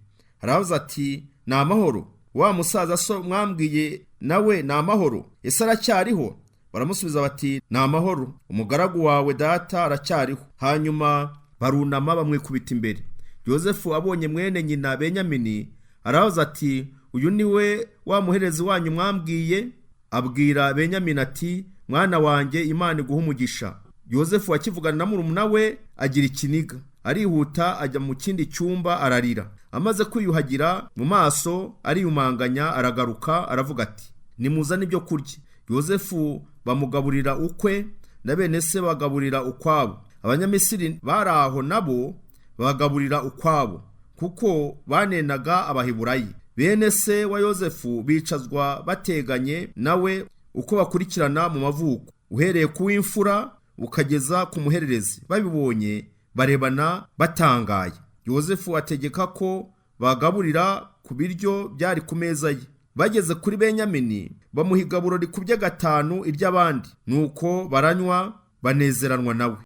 Arabaza ati: "Ni amahoro? Wa musaza so mwambwiye nawe ni amahoro? Ese aracyariho?" Baramusubiza bati: "Ni amahoro, umugaragu wawe data aracyariho." Hanyuma barunama bamwikubita imbere. Yozefu abonye mwene nyina Benyamini, arabaza ati: "Uyu ni we wa muherezi wanyu mwambwiye?" Abwira Benyamini ati: "Mwana wanjye, Imana iguhe umugisha." Yozefu akivugana na murumuna we agira ikiniga, arihuta ajya mu kindi cyumba ararira. Amaze kwiyuhagira mu maso ariyumanganya, aragaruka aravuga ati: "Nimuzane ibyo kurya." Yozefu bamugaburira ukwe, na bene se bagaburira ukwabo. Abanyamisiri bari aho nabo bagaburira ukwabo, kuko banenaga Abaheburayi. Bene se wa Yozefu bicazwa bateganye nawe uko bakurikirana mu mavuko, uhereye ku w'imfura ukageza ku muhererezi. Babibonye barebana batangaye. Yozefu ategeka ko bagaburira ku biryo byari ku meza ye. Bageze kuri Benyamini bamuha igaburo rikubye gatanu iry'abandi, nuko baranywa banezeranwa nawe.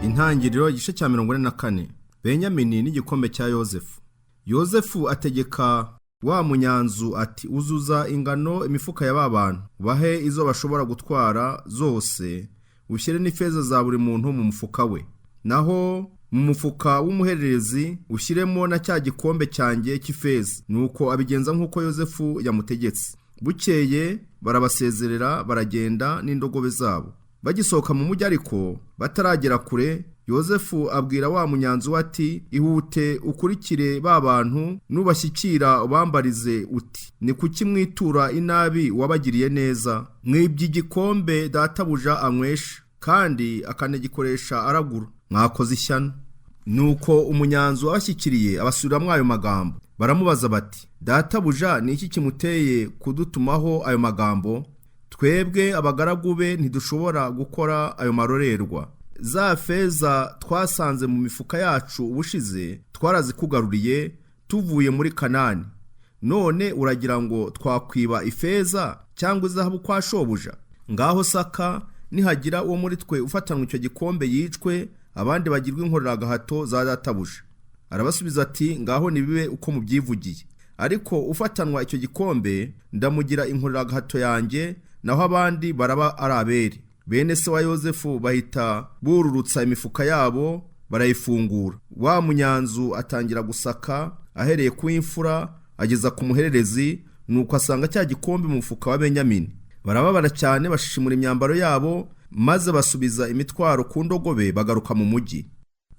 Intangiriro igice cya 44. Benyamini n'igikombe cya Yozefu. Yozefu ategeka wa munyanzu ati: "Uzuza ingano imifuka ya ba bantu, ubahe izo bashobora gutwara zose, ushyire n'ifeza za buri muntu mu mufuka we. Naho mu mufuka w'umuhererezi ushyiremo na cya gikombe cyanjye cy'ifeza." Nuko abigenza nk'uko Yozefu yamutegetse. Bukeye barabasezerera, baragenda n'indogobe zabo. Bagisohoka mu mujyi ariko bataragera kure, Yozefu abwira wa munyanzu we ati: "Ihute ukurikire ba bantu, nubashyikira ubambarize uti: 'Ni kuki mwitura inabi uwabagiriye neza? Mwibye igikombe databuja anywesha, kandi akanagikoresha aragura. Mwakoze ishyano." Nuko umunyanzu abashyikiriye abasubiramwo ayo magambo. Baramubaza bati: "Databuja ni iki kimuteye kudutumaho ayo magambo? Twebwe abagaragu be ntidushobora gukora ayo marorerwa. Za feza twasanze mu mifuka yacu ubushize twarazikugaruriye tuvuye muri Kanani. None uragira ngo twakwiba ifeza cyangwa izahabu kwa shobuja? Ngaho saka, nihagira uwo muri twe ufatanwa icyo gikombe yicwe, abandi bagirwa inkoreragahato za databuja." Arabasubiza ati ngaho nibibe uko mubyivugiye, ariko ufatanwa icyo gikombe ndamugira inkoreragahato yanjye, naho abandi baraba ari abere. Bene se wa Yozefu bahita bururutsa imifuka yabo barayifungura. Wa munyanzu atangira gusaka ahereye ku imfura ageza ku muhererezi, nuko asanga cya gikombe mu mufuka wa Benyamini. Barababara cyane, bashishimura imyambaro yabo, maze basubiza imitwaro ku ndogobe bagaruka mu mujyi.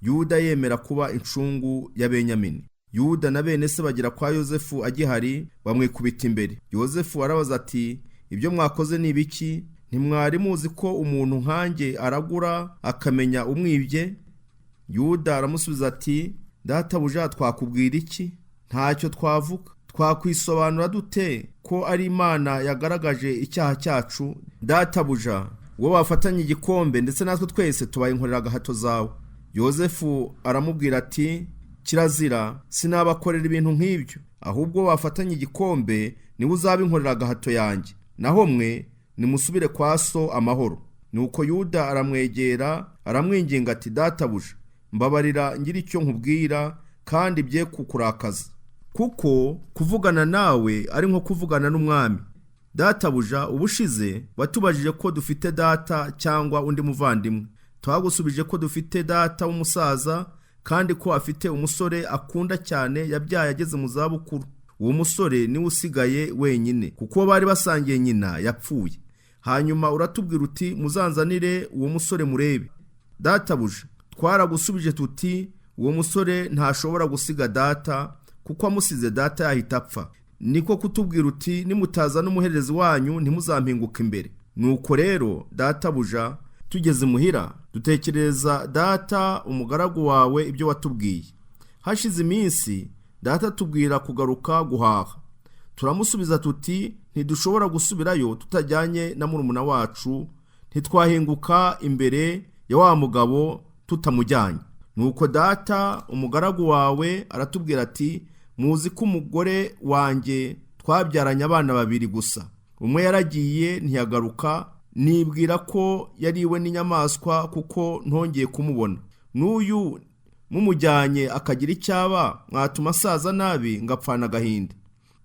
Yuda yemera kuba incungu ya Benyamini. Yuda na bene se bagera kwa Yozefu agihari, bamwikubita imbere. Yozefu arabaza ati ibyo mwakoze ni ibiki? Ntimwari muzi ko umuntu nkanjye aragura akamenya umwibye? Yuda aramusubiza ati databuja, twakubwira iki? Ntacyo twavuga. Twakwisobanura dute ko ari Imana yagaragaje icyaha cyacu? Databuja, uwo bafatanye igikombe ndetse natwe twese tubaye inkoreragahato zawe. Yozefu aramubwira ati kirazira, sinabakorera ibintu nk'ibyo, ahubwo bafatanye igikombe niwe uzaba inkoreragahato yanjye, naho mwe nimusubire kwa so amahoro. Nuko Yuda aramwegera aramwinginga ati databuja, mbabarira ngira icyo nkubwira kandi bye kukurakaza, kuko kuvugana nawe ari nko kuvugana n'umwami. Databuja, ubushize watubajije ko dufite data cyangwa undi muvandimwe. Twagusubije ko dufite data w'umusaza kandi ko afite umusore akunda cyane yabyaye ageze mu zabukuru. Uwo musore niwe usigaye wenyine, kuko bari basangiye nyina yapfuye. Hanyuma uratubwira uti muzanzanire uwo musore murebe. Databuja, twaragusubije tuti uwo musore ntashobora gusiga data, kuko amusize data yahita apfa. Niko kutubwira uti nimutaza n'umuhererezi wanyu ntimuzampinguka imbere. Nuko rero databuja, tugeze muhira dutekereza data umugaragu wawe ibyo watubwiye. Hashize iminsi data tubwira kugaruka guhaha. Turamusubiza tuti ntidushobora gusubirayo tutajyanye na murumuna wacu, ntitwahinguka imbere ya wa mugabo tutamujyanye. Nuko data umugaragu wawe aratubwira ati muzi ko umugore wanjye twabyaranye abana babiri gusa, umwe yaragiye ntiyagaruka, nibwira ko yariwe n'inyamaswa kuko ntongeye kumubona. N'uyu mumujyanye akagira icyaba, mwatuma asaza nabi ngapfana agahinda.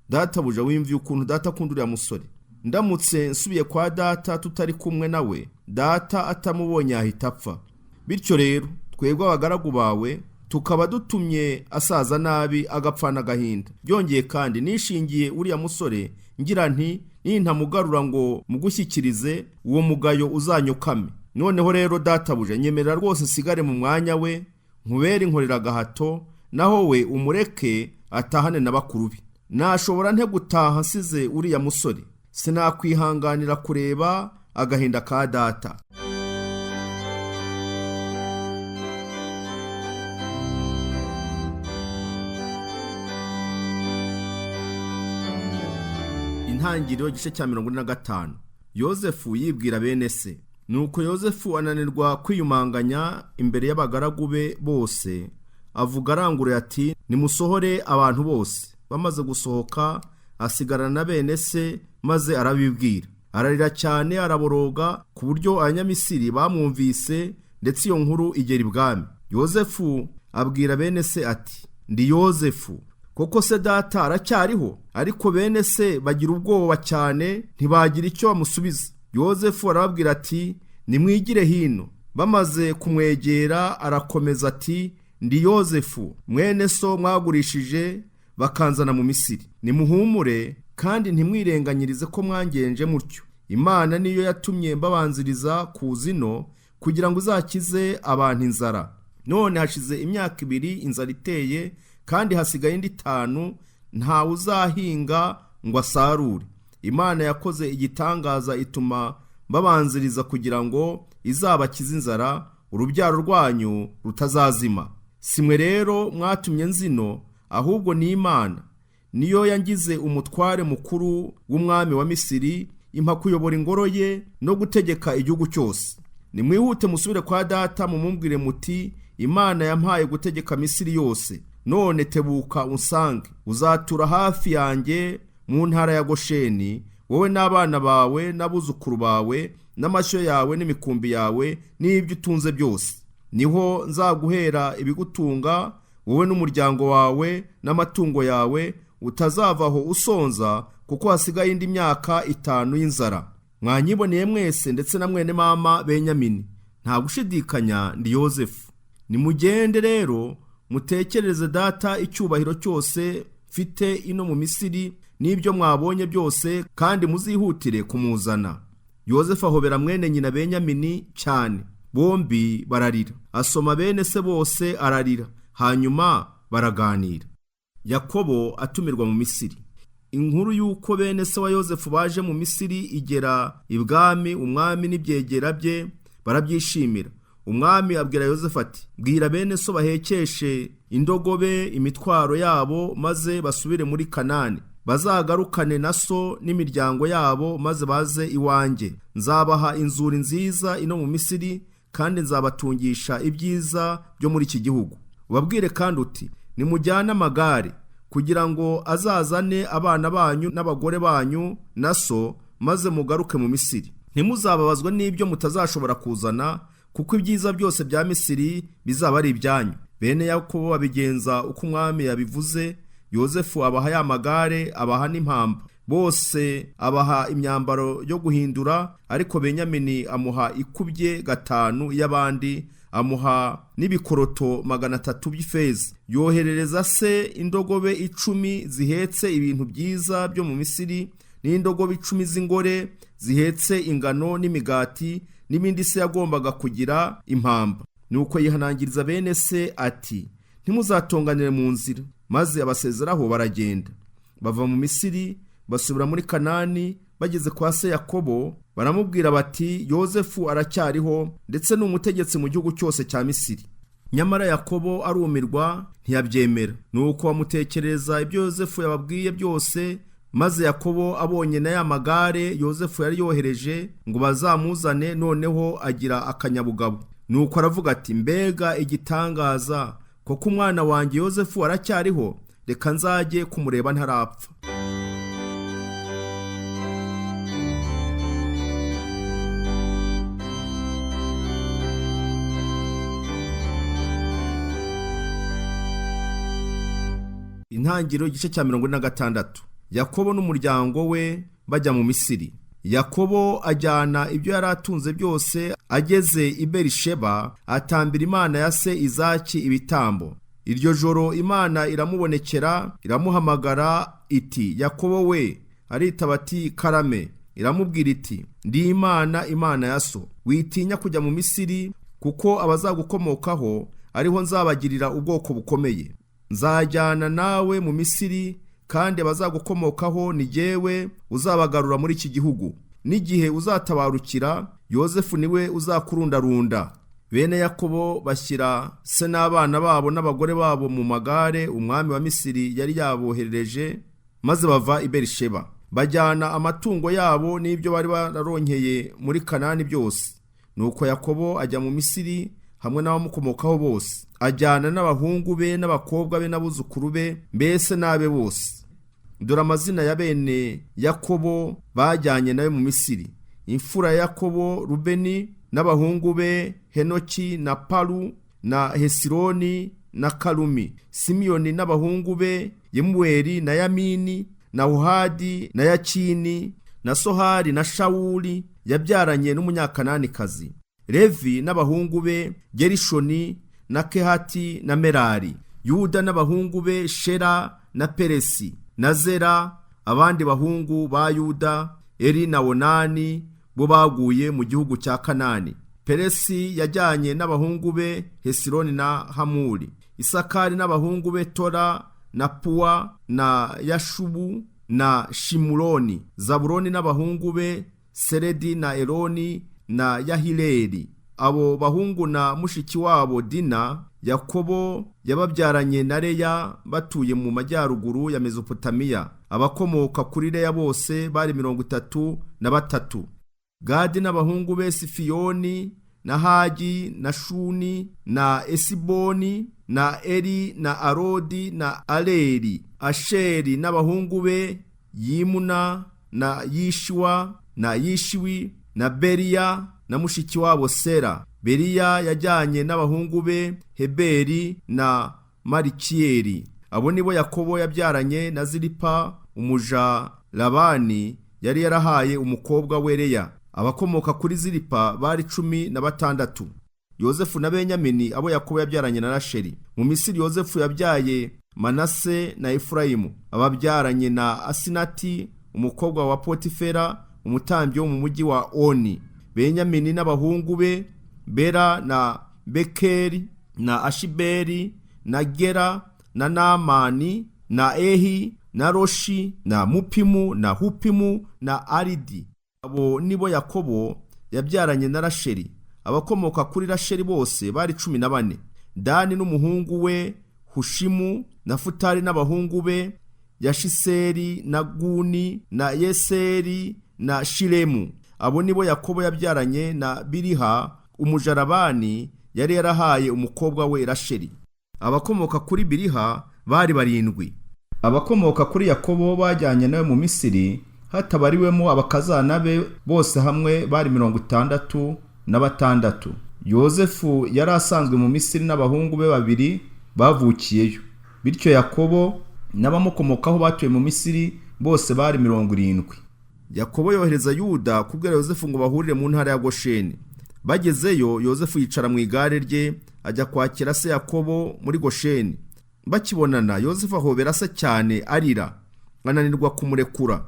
Databuja, wimviye ukuntu data akunda uriya musore. Ndamutse nsubiye kwa data tutari kumwe nawe, data atamubonye ahita apfa. Bityo rero twebwe abagaragu bawe tukaba dutumye asaza nabi agapfana agahinda. Byongeye kandi nishingiye uriya musore ngira nti nintamugarura ngo mugushyikirize uwo mugayo uzanyukame. Noneho rero databuja, nyemerera rwose nsigare mu mwanya we, nkubere inkoreragahato, naho we umureke atahane na bakuru be. Nashobora nte gutaha nsize uriya musore? Sinakwihanganira kureba agahinda ka data. Intangiriro igice cya 45. Yozefu yibwira bene se. Nuko Yozefu ananirwa kwiyumanganya imbere y'abagaragu be bose, avuga aranguruye ati nimusohore abantu bose. Bamaze gusohoka asigarana na bene se, maze arabibwira. Ararira cyane araboroga, ku buryo Abanyamisiri bamwumvise, ndetse iyo nkuru igera ibwami. Yozefu abwira bene se ati ndi Yozefu, koko se data aracyariho? Ariko bene se bagira ubwoba cyane, ntibagira icyo bamusubiza. Yozefu arababwira ati nimwigire hino. Bamaze kumwegera arakomeza ati ndi Yozefu mwene so mwagurishije bakanzana mu Misiri. Nimuhumure kandi ntimwirenganyirize ko mwangenje mutyo. Imana niyo yatumye mbabanziriza kuza ino kugira ngo uzakize abantu inzara. None hashize imyaka 2 inzara iteye, kandi hasigaye indi 5, ntawe uzahinga ngo asarure. Imana yakoze igitangaza ituma mbabanziriza kugira ngo izabakize inzara, urubyaro rwanyu rutazazima. Simwe rero mwatumye nzino, ahubwo ni Imana niyo yangize umutware mukuru w'umwami wa Misiri, impa kuyobora ingoro ye no gutegeka igihugu cyose. Nimwihute musubire kwa data mumumbwire muti Imana yampaye gutegeka Misiri yose, none tebuka unsange, uzatura hafi yanjye mu ntara ya Gosheni, wowe n'abana bawe n'abuzukuru bawe n'amashyo yawe n'imikumbi yawe n'ibyo utunze byose. Niho nzaguhera ibigutunga wowe n'umuryango wawe n'amatungo yawe, utazavaho usonza, kuko hasigaye indi myaka 5 y'inzara. Mwanyiboneye mwese ndetse na mwene mama Benyamini, nta gushidikanya ndi Yozefu. Nimugende rero mutekerereze data icyubahiro cyose mfite ino mu Misiri n'ibyo mwabonye byose, kandi muzihutire kumuzana. Yozefu ahobera mwene nyina Benyamini cyane, bombi bararira. Asoma bene se bose ararira, hanyuma baraganira. Yakobo atumirwa mu Misiri. Inkuru y'uko bene se wa Yozefu baje mu Misiri igera ibwami, umwami n'ibyegera bye barabyishimira. Umwami abwira Yozefu ati: bwira bene so bahekeshe indogobe imitwaro yabo, maze basubire muri Kanani. Bazagarukane na so n'imiryango yabo, maze baze iwanjye. Nzabaha inzuri nziza ino mu Misiri, kandi nzabatungisha ibyiza byo muri iki gihugu. Ubabwire kandi uti: nimujyane amagare, kugira ngo azazane abana banyu n'abagore banyu na so, maze mugaruke mu Misiri. Ntimuzababazwe n'ibyo mutazashobora kuzana, kuko ibyiza byose bya Misiri bizaba ari ibyanyu. Bene Yakobo babigenza uko umwami yabivuze. Yozefu abaha ya magare, abaha n'impamba, bose abaha imyambaro yo guhindura, ariko Benyamini amuha ikubye 5 y'abandi, amuha n'ibikoroto 300 by'ifeza. Yoherereza se indogobe 10 zihetse ibintu byiza byo mu Misiri, n'indogobe 10 z'ingore zihetse ingano n'imigati n'ibindi se yagombaga kugira impamba. Nuko yihanangiriza bene se ati: ntimuzatonganire mu nzira. Maze abasezeraho baragenda, bava mu Misiri basubira muri Kanani. Bageze kwa se Yakobo baramubwira bati: Yozefu aracyariho, ndetse ni umutegetsi mu gihugu cyose cya Misiri. Nyamara Yakobo arumirwa ntiyabyemera. Nuko bamutekereza ibyo Yozefu yababwiye byose. Maze Yakobo abonye na ya magare Yozefu yari yohereje ngo bazamuzane, noneho agira akanyabugabo. Nuko aravuga ati: mbega igitangaza, koko umwana wanjye Yozefu aracyariho, reka nzajye kumureba ntarapfa. Intangiriro igice cya 46. Yakobo n'umuryango we bajya mu Misiri. Yakobo ajyana ibyo yari atunze byose, ageze i Berisheba atambira Imana ya se Izaki ibitambo. Iryo joro Imana iramubonekera, iramuhamagara iti: Yakobo we. Aritaba ati: karame. Iramubwira iti: ndi Imana, Imana ya so. Witinya kujya mu Misiri, kuko abazagukomokaho ariho nzabagirira ubwoko bukomeye. Nzajyana nawe mu Misiri, kandi abazagukomokaho ni jyewe uzabagarura muri iki gihugu. N'igihe uzatabarukira, Yozefu niwe uzakurundarunda. Bene Yakobo bashyira se n'abana babo n'abagore babo mu magare umwami wa Misiri yari yaboherereje, maze bava i Berisheba. Bajyana amatungo yabo n'ibyo bari bararonkeye muri Kanani byose. Nuko Yakobo ajya mu Misiri hamwe n'abamukomokaho bose, ajyana n'abahungu be n'abakobwa be n'abuzukuru be, mbese n'abe bose. Dore amazina ya bene Yakobo bajyanye nawe mu Misiri: imfura ya Yakobo Rubeni, n'abahungu be Henoki na Palu na Hesironi na Karumi, Simiyoni n'abahungu be Yemuweli na Yamini na Ohadi na Yakini na Sohari na Shawuli yabyaranye n'Umunyakananikazi, Levi n'abahungu be Gerishoni na Kehati na Merari, Yuda n'abahungu be Shera na Peresi na Zera. Abandi bahungu ba Yuda Eri na Onani bo baguye mu gihugu cya Kanani. Peresi yajyanye n'abahungu be Hesironi na Hamuli, Isakari n'abahungu be Tora na Puwa na Yashubu na Shimuroni, Zabuloni n'abahungu be Seredi na Eloni na Yahileli. Abo bahungu na mushiki wabo Dina Yakobo yababyaranye na Leya batuye mu majyaruguru ya Mesopotamiya. Abakomoka kuri Leya bose bari 33. Gadi n'abahungu be Sifiyoni na Hagi na Shuni na Esiboni na Eri na Arodi na Aleri. Asheri n'abahungu be Yimuna na Yishuwa na Yishiwi na Beriya na mushiki wabo Sera. Beriya yajyanye n'abahungu be Heberi na Marikiyeli. Abo nibo Yakobo yabyaranye na Zilipa umuja Labani yari yarahaye umukobwa we Leya. Abakomoka kuri Zilipa bari 16. Yozefu na Benyamini abo Yakobo yabyaranye na Rasheli. Mu Misiri Yozefu yabyaye Manase na Efurayimu, ababyaranye na Asinati umukobwa wa Potifera umutambyi wo mu mujyi wa Oni. Benyamini n'abahungu be Bera na Bekeri na Ashiberi na Gera na Naamani na Ehi na Roshi na Mupimu na Hupimu na Aridi. Abo nibo Yakobo yabyaranye na Rasheli. Abakomoka kuri Rasheli bose bari 14. Dani n'umuhungu we Hushimu na Futari n'abahungu be Yashiseri na Guni na Yeseri na Shilemu. Abo nibo Yakobo yabyaranye na Biliha umujarabani yari yarahaye umukobwa we Rasheli. Abakomoka kuri Biliha bari 7. Abakomoka kuri Yakobo bajyanye nawe mu Misiri hatabariwemo abakazana be bose hamwe bari 66. Yozefu yari asanzwe mu Misiri n'abahungu be 2 bavukiyeyo. Bityo Yakobo n'abamukomokaho batuye mu Misiri bose bari 70. Yakobo yohereza Yuda kubwira Yozefu ngo bahurire mu ntara ya Gosheni. Bagezeyo Yozefu yicara mu igare rye ajya kwakira se Yakobo muri Gosheni. Bakibonana Yozefu ahobera se cyane arira, ananirwa kumurekura.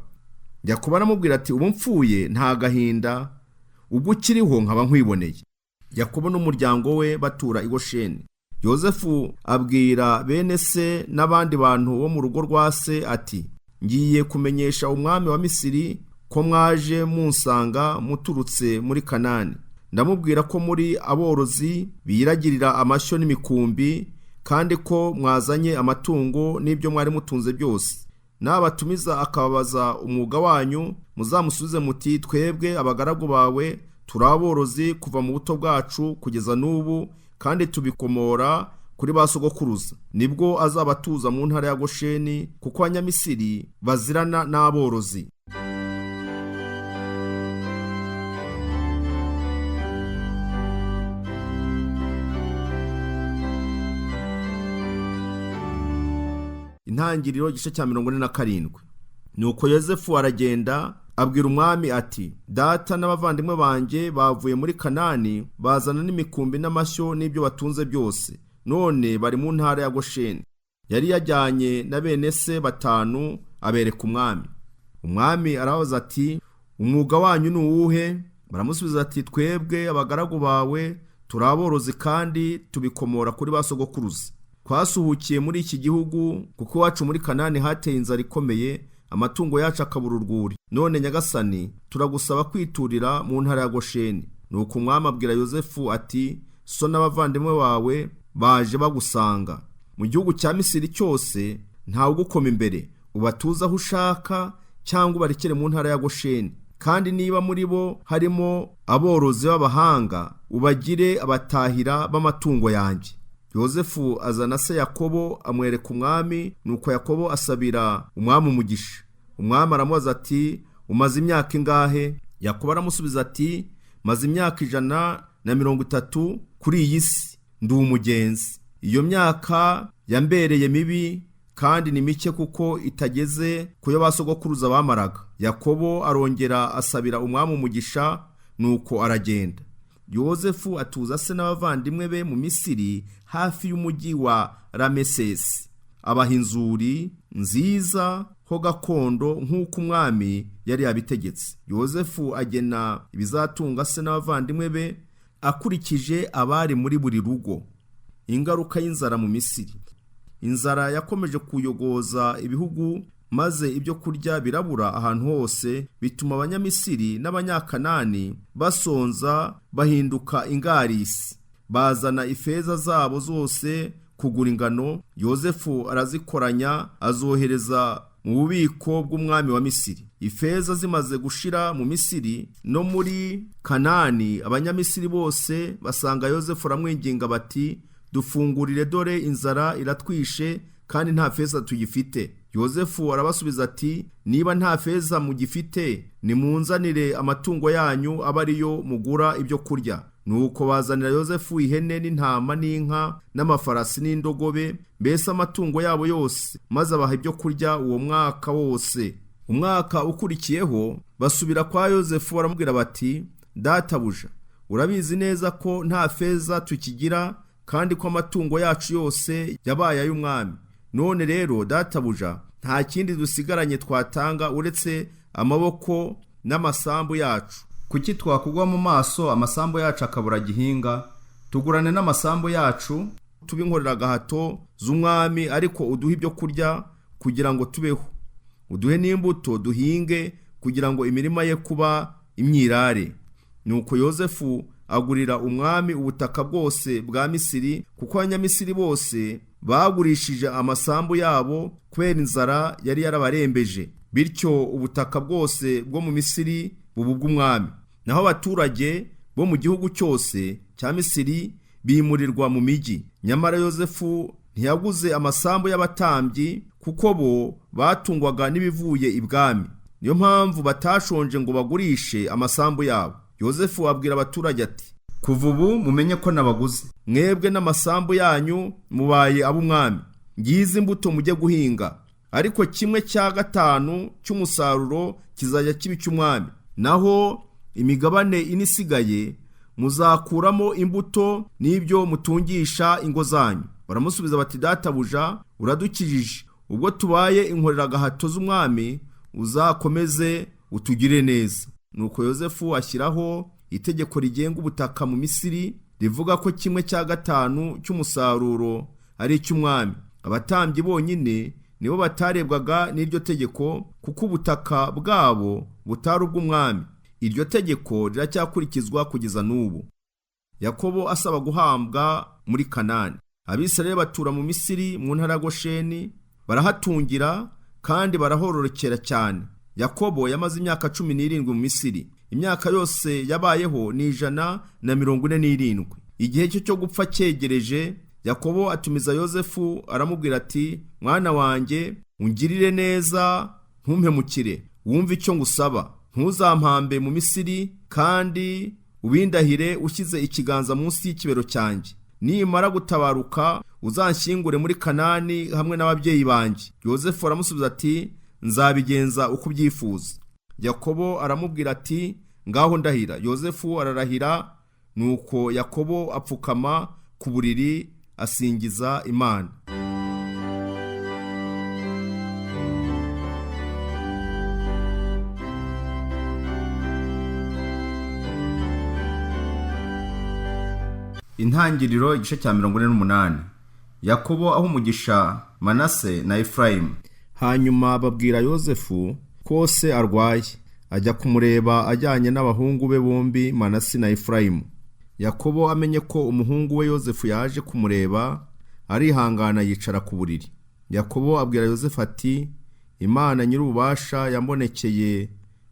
Yakobo aramubwira ati ubu mfuye nta gahinda, ubwo ukiriho nkaba nkwiboneye. Yakobo n'umuryango we batura i Gosheni. Yozefu abwira bene se n'abandi bantu bo mu rugo rwa se ati ngiye kumenyesha umwami wa Misiri ko mwaje munsanga muturutse muri Kanani. Ndamubwira ko muri aborozi biragirira amashyo n'imikumbi, kandi ko mwazanye amatungo n'ibyo mwari mutunze byose. Nabatumiza akababaza umwuga wanyu, muzamusubize muti twebwe abagaragu bawe turi aborozi kuva mu buto bwacu kugeza n'ubu, kandi tubikomora kuri ba sogokuruza. Nibwo azabatuza mu ntara ya Gosheni, kuko Abanyamisiri bazirana n'aborozi. Intangiriro igice cya 47. Nuko Yozefu aragenda abwira umwami ati data n'abavandimwe banjye bavuye muri Kanani bazana n'imikumbi n'amashyo n'ibyo batunze byose, none bari mu ntara ya Gosheni. Yari yajyanye na bene se 5 abereka umwami. Umwami arabaza ati umwuga wanyu ni uwuhe? Baramusubiza ati twebwe abagaragu bawe turi aborozi kandi tubikomora kuri ba sogokuruza. Twasuhukiye muri iki gihugu kuko iwacu muri Kanani hateye inzara ikomeye, amatungo yacu akabura urwuri. None Nyagasani turagusaba kwiturira mu ntara ya Gosheni. Nuko umwami abwira Yozefu ati so n'abavandimwe bawe baje bagusanga. Mu gihugu cya Misiri cyose ntawe ugukoma imbere, ubatuze aho ushaka cyangwa ubarekere mu ntara ya Gosheni. Kandi niba muri bo harimo aborozi b'abahanga, ubagire abatahira b'amatungo yanjye. Yozefu azana se Yakobo amwereka umwami. Nuko Yakobo asabira umwami umugisha. Umwami aramubaza ati umaze imyaka ingahe? Yakobo aramusubiza ati maze imyaka 130 kuri iyi si, ndi umugenzi. Iyo myaka yambereye mibi kandi ni mike kuko itageze kuyo basogokuruza bamaraga. Yakobo arongera asabira umwami umugisha, nuko aragenda. Yozefu atuza se n'abavandimwe be mu Misiri hafi y'umujyi wa Ramesesi, abaha inzuri nziza ho gakondo nk'uko umwami yari yabitegetse. Yozefu agena ibizatunga se n'abavandimwe be akurikije abari muri buri rugo. Ingaruka y'inzara mu Misiri. Inzara yakomeje kuyogoza ibihugu, maze ibyo kurya birabura ahantu hose, bituma Abanyamisiri n'Abanyakanani basonza bahinduka ingarisi. Bazana ifeza zabo zose kugura ingano. Yozefu arazikoranya azohereza mu bubiko bw'umwami wa Misiri. Ifeza zimaze gushira mu Misiri no muri Kanani, Abanyamisiri bose basanga Yozefu aramwinginga bati dufungurire, dore inzara iratwishe kandi nta feza tugifite. Yozefu arabasubiza ati niba nta feza mugifite, nimunzanire amatungo yanyu abe ariyo mugura ibyo kurya. Nuko bazanira Yozefu ihene n'intama n'inka n'amafarasi n'indogobe, mbese amatungo yabo yose, maze abaha ibyo kurya uwo mwaka wose. Umwaka ukurikiyeho basubira kwa Yozefu baramubwira bati, databuja, urabizi neza ko nta feza tukigira kandi ko amatungo yacu yose yabaye ay'umwami. None rero databuja, nta kindi dusigaranye twatanga uretse amaboko n'amasambu yacu. Kuki twakugwa mu maso amasambu yacu akabura gihinga? Tugurane n'amasambu yacu tube inkorera gahato z'umwami, ariko uduhe ibyo kurya kugira ngo tubeho, uduhe n'imbuto duhinge kugira ngo imirima ye kuba imyirare. Nuko Yozefu agurira umwami ubutaka bwose bwa Misiri, kuko abanyamisiri bose bagurishije amasambu yabo kubera inzara yari yarabarembeje. Bityo ubutaka bwose bwo mu Misiri buba ubw'umwami. Naho abaturage bo mu gihugu cyose cya Misiri bimurirwa mu mijyi. Nyamara Yozefu ntiyaguze amasambu y'abatambyi, kuko bo batungwaga n'ibivuye ibwami. Niyo mpamvu batashonje ngo bagurishe amasambu yabo. Yozefu abwira abaturage ati, kuva ubu mumenye ko nabaguze, mwebwe n'amasambu yanyu mubaye ab'umwami. Ngize imbuto mujye guhinga, ariko 5/5 cy'umusaruro kizajya kiba icy'umwami. Naho imigabane ine isigaye muzakuramo imbuto n'ibyo mutungisha ingo zanyu. Baramusubiza bati, databuja, uradukijije, ubwo tubaye inkoreragahato z'umwami, uzakomeze utugire neza. Nuko Yozefu ashyiraho itegeko rigenga ubutaka mu Misiri, rivuga ko 5/5 cy'umusaruro ari icy'umwami. Abatambyi bonyine nibo batarebwaga n'iryo tegeko, kuko ubutaka bwabo butari ubw'umwami. Iryo tegeko riracyakurikizwa kugeza n'ubu. Yakobo asaba guhambwa muri Kanani. Abisirayeli batura mu Misiri mu ntara ya Gosheni, barahatungira kandi barahororokera cyane. Yakobo yamaze imyaka 17 mu Misiri. Imyaka yose yabayeho ni 147. Igihe cye cyo gupfa cyegereje, Yakobo atumiza Yozefu aramubwira ati, mwana wanjye, ungirire neza, ntumpemukire, wumve icyo ngusaba, ntuzampambe mu Misiri, kandi ubindahire ushyize ikiganza munsi y'ikibero cyanjye. Nimara gutabaruka uzanshyingure muri Kanani hamwe n'ababyeyi banjye. Yozefu aramusubiza ati, nzabigenza uko ubyifuza. Yakobo aramubwira ati, ngaho ndahira. Yozefu ararahira. Nuko Yakobo apfukama ku buriri asingiza Imana. Intangiriro igice cya 48. Yakobo aho umugisha Manase na Efrayimu. Hanyuma babwira Yozefu ko se arwaye, ajya kumureba ajyanye n'abahungu be bombi Manase na Efrayimu. Yakobo amenye ko umuhungu we Yozefu yaje kumureba, arihangana yicara ku buriri. Yakobo abwira Yozefu ati, Imana nyir'ububasha yambonekeye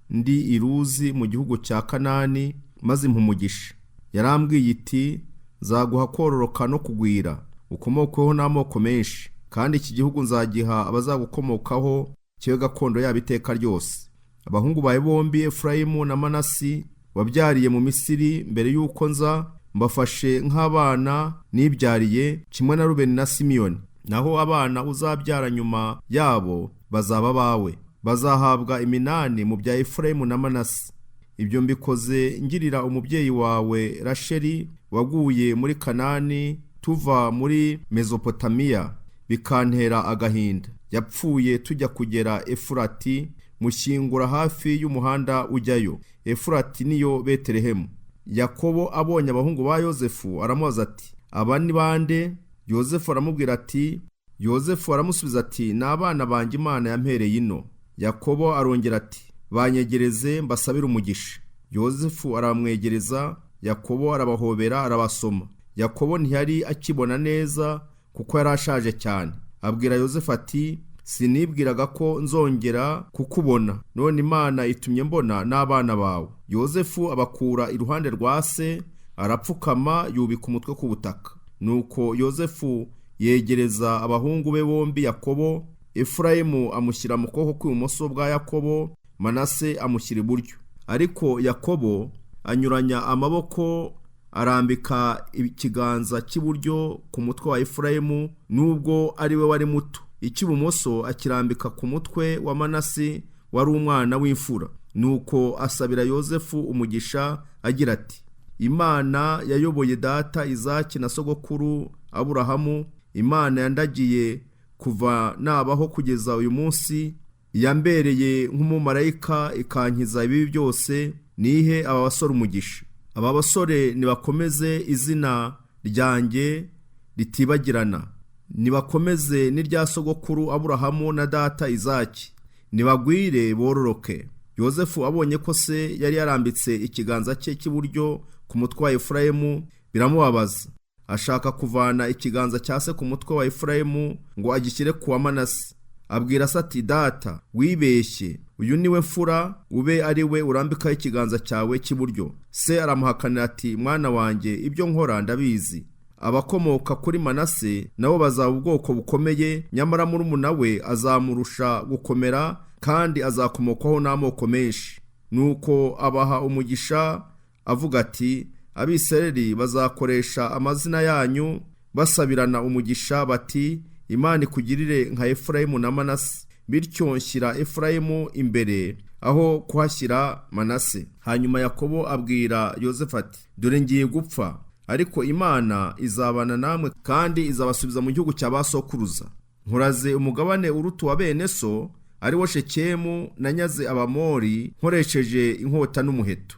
ndi iruzi mu gihugu cya Kanani, maze impumugisha. Yarambwiye iti, nzaguha kororoka no kugwira, ukomokweho n'amoko menshi, kandi iki gihugu nzagiha abazagukomokaho kibe gakondo yabo iteka ryose. Abahungu bawe bombi Efrayimu na Manasi wabyariye mu Misiri mbere y'uko nza, mbafashe nk'abana nibyariye, kimwe na Rubeni na Simiyoni. Naho abana uzabyara nyuma yabo bazaba bawe, bazahabwa iminani mu bya Efrayimu na Manasi. Ibyo mbikoze ngirira umubyeyi wawe Rasheli waguye muri Kanani tuva muri Mesopotamiya, bikantera agahinda. Yapfuye tujya kugera Efurati, mushyingura hafi y'umuhanda ujyayo. Efurati niyo Betelehemu. Yakobo abonye abahungu ba Yozefu aramubaza ati, aba ni bande? Yozefu aramubwira ati, Yozefu aramusubiza ati, ni abana banjye Imana yampereye ino. Yakobo arongera ati, banyegereze mbasabire umugisha. Yozefu aramwegereza, Yakobo arabahobera arabasoma. Yakobo ntiyari akibona neza kuko yari ashaje cyane. Abwira Yozefu ati, sinibwiraga ko nzongera kukubona, none Imana itumye mbona n'abana bawe. Yozefu abakura iruhande rwa se, arapfukama yubika umutwe ku butaka. Nuko Yozefu yegereza abahungu be bombi Yakobo, Efurayimu amushyira mu kuboko kw'ibumoso bwa Yakobo, Manase amushyira iburyo. Ariko Yakobo anyuranya amaboko Arambika ikiganza cy'iburyo ku mutwe wa Efurayimu nubwo ari we wari muto, icy'ibumoso akirambika ku mutwe wa Manase wari umwana w'imfura. Nuko asabira Yozefu umugisha agira ati: Imana yayoboye data Izaki na sogokuru Aburahamu, Imana yandagiye kuva nabaho kugeza uyu munsi, yambereye nk'umumarayika ikankiza ibibi byose, nihe aba basore umugisha. Aba basore nibakomeze izina ryanjye ritibagirana, nibakomeze n'irya sogokuru Aburahamu na data Izaki, nibagwire bororoke. Yozefu abonye ko se yari yarambitse ikiganza cye cy'iburyo ku mutwe wa Efurayimu biramubabaza, ashaka kuvana ikiganza cya se ku mutwe wa Efurayimu ngo agishyire ku wa Manase. Abwira se ati: Data, wibeshye, uyu niwe mfura, ube ari we urambikaho ikiganza cyawe cy'iburyo. Se aramuhakanira ati: Mwana wanjye, ibyo nkora ndabizi. Abakomoka kuri Manase nabo bazaba ubwoko bukomeye, nyamara murumuna we azamurusha gukomera kandi azakomokwaho n'amoko menshi. Nuko abaha umugisha avuga ati: Abisirayeli bazakoresha amazina yanyu basabirana umugisha bati: Imana ikugirire nka Efurayimu na Manase. Bityo nshyira Efurayimu imbere aho kuhashyira Manase. Hanyuma Yakobo abwira Yozefu ati: Dore ngiye gupfa, ariko Imana izabana namwe kandi izabasubiza mu gihugu cya basokuruza. Nkuraze umugabane uruta wa bene so, ari wo Shekemu, nanyaze Abamori nkoresheje inkota n'umuheto.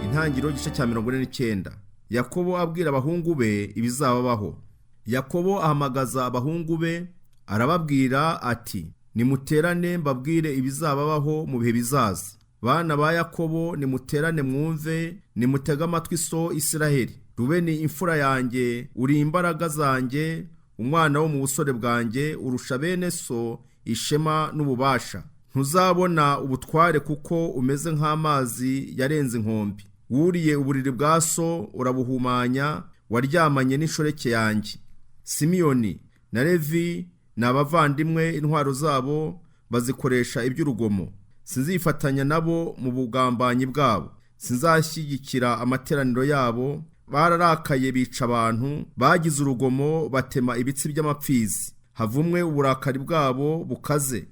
Intangiriro igice cya 49. Yakobo abwira abahungu be ibizababaho. Yakobo ahamagaza abahungu be arababwira ati: Nimuterane mbabwire ibizababaho mu bihe bizaza. Bana ba Yakobo, nimuterane mwumve, nimutege amatwi so Isiraheli. Rubeni imfura yanjye, uri imbaraga zanjye, umwana wo mu busore bwanjye, urusha bene so ishema n'ububasha. Ntuzabona ubutware kuko umeze nk'amazi yarenze inkombe. Wuriye uburiri bwa so urabuhumanya, waryamanye n'inshoreke yanjye. Simiyoni na Levi ni abavandimwe, intwaro zabo bazikoresha iby'urugomo. Sinzifatanya nabo mu bugambanyi bwabo, sinzashyigikira amateraniro yabo. Bararakaye bica abantu, bagize urugomo batema ibitsi by'amapfizi. Havumwe uburakari bwabo bukaze,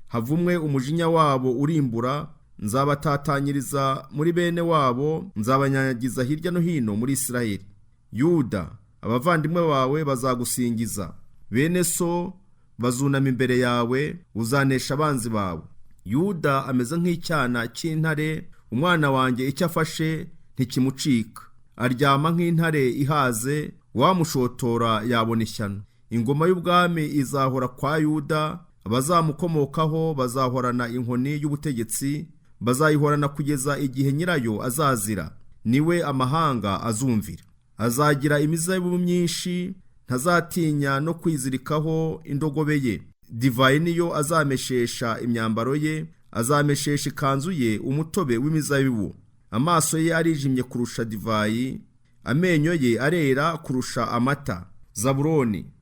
havumwe umujinya wabo urimbura. Nzabatatanyiriza muri bene wabo, nzabanyanyagiza hirya no hino muri Isiraheli. Yuda, abavandimwe bawe bazagusingiza, bene so bazunama imbere yawe, uzanesha abanzi bawe. Yuda ameze nk'icyana cy'intare, umwana wanjye icyo afashe ntikimucika. Aryama nk'intare ihaze, wamushotora yabona ishyano. Ingoma y'ubwami izahora kwa Yuda, abazamukomokaho bazahorana inkoni y'ubutegetsi, bazayihorana kugeza igihe nyirayo azazira. Niwe amahanga azumvira. Azagira imizabibu myinshi, ntazatinya no kwizirikaho indogobe ye. Divayi niyo azameshesha imyambaro ye, azameshesha ikanzu ye umutobe w'imizabibu. Amaso ye arijimye kurusha divayi, amenyo ye arera kurusha amata.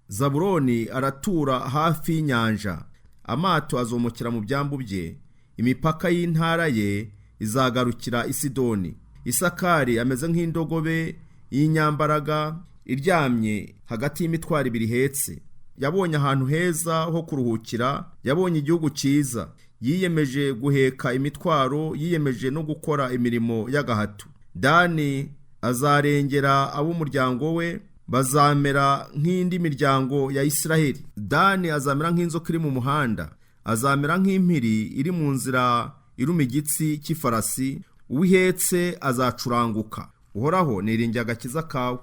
Zabuloni aratura hafi y'inyanja, amato azomokera mu byambu bye. Imipaka y'intara ye izagarukira Isidoni. Isakari ameze nk'indogobe y'inyambaraga iryamye hagati y'imitwaro ibiri ihetse. Yabonye ahantu heza ho kuruhukira, yabonye igihugu cyiza. Yiyemeje guheka imitwaro, yiyemeje no gukora imirimo y'agahato. Dani azarengera ab'umuryango we, bazamera nk'indi miryango ya Isiraheli. Dani azamera nk'inzoka iri mu muhanda, azamera nk'impiri iri mu nzira iruma igitsi cy'ifarasi. Uwihetse azacuranguka. Uhoraho, niringiye agakiza kawe.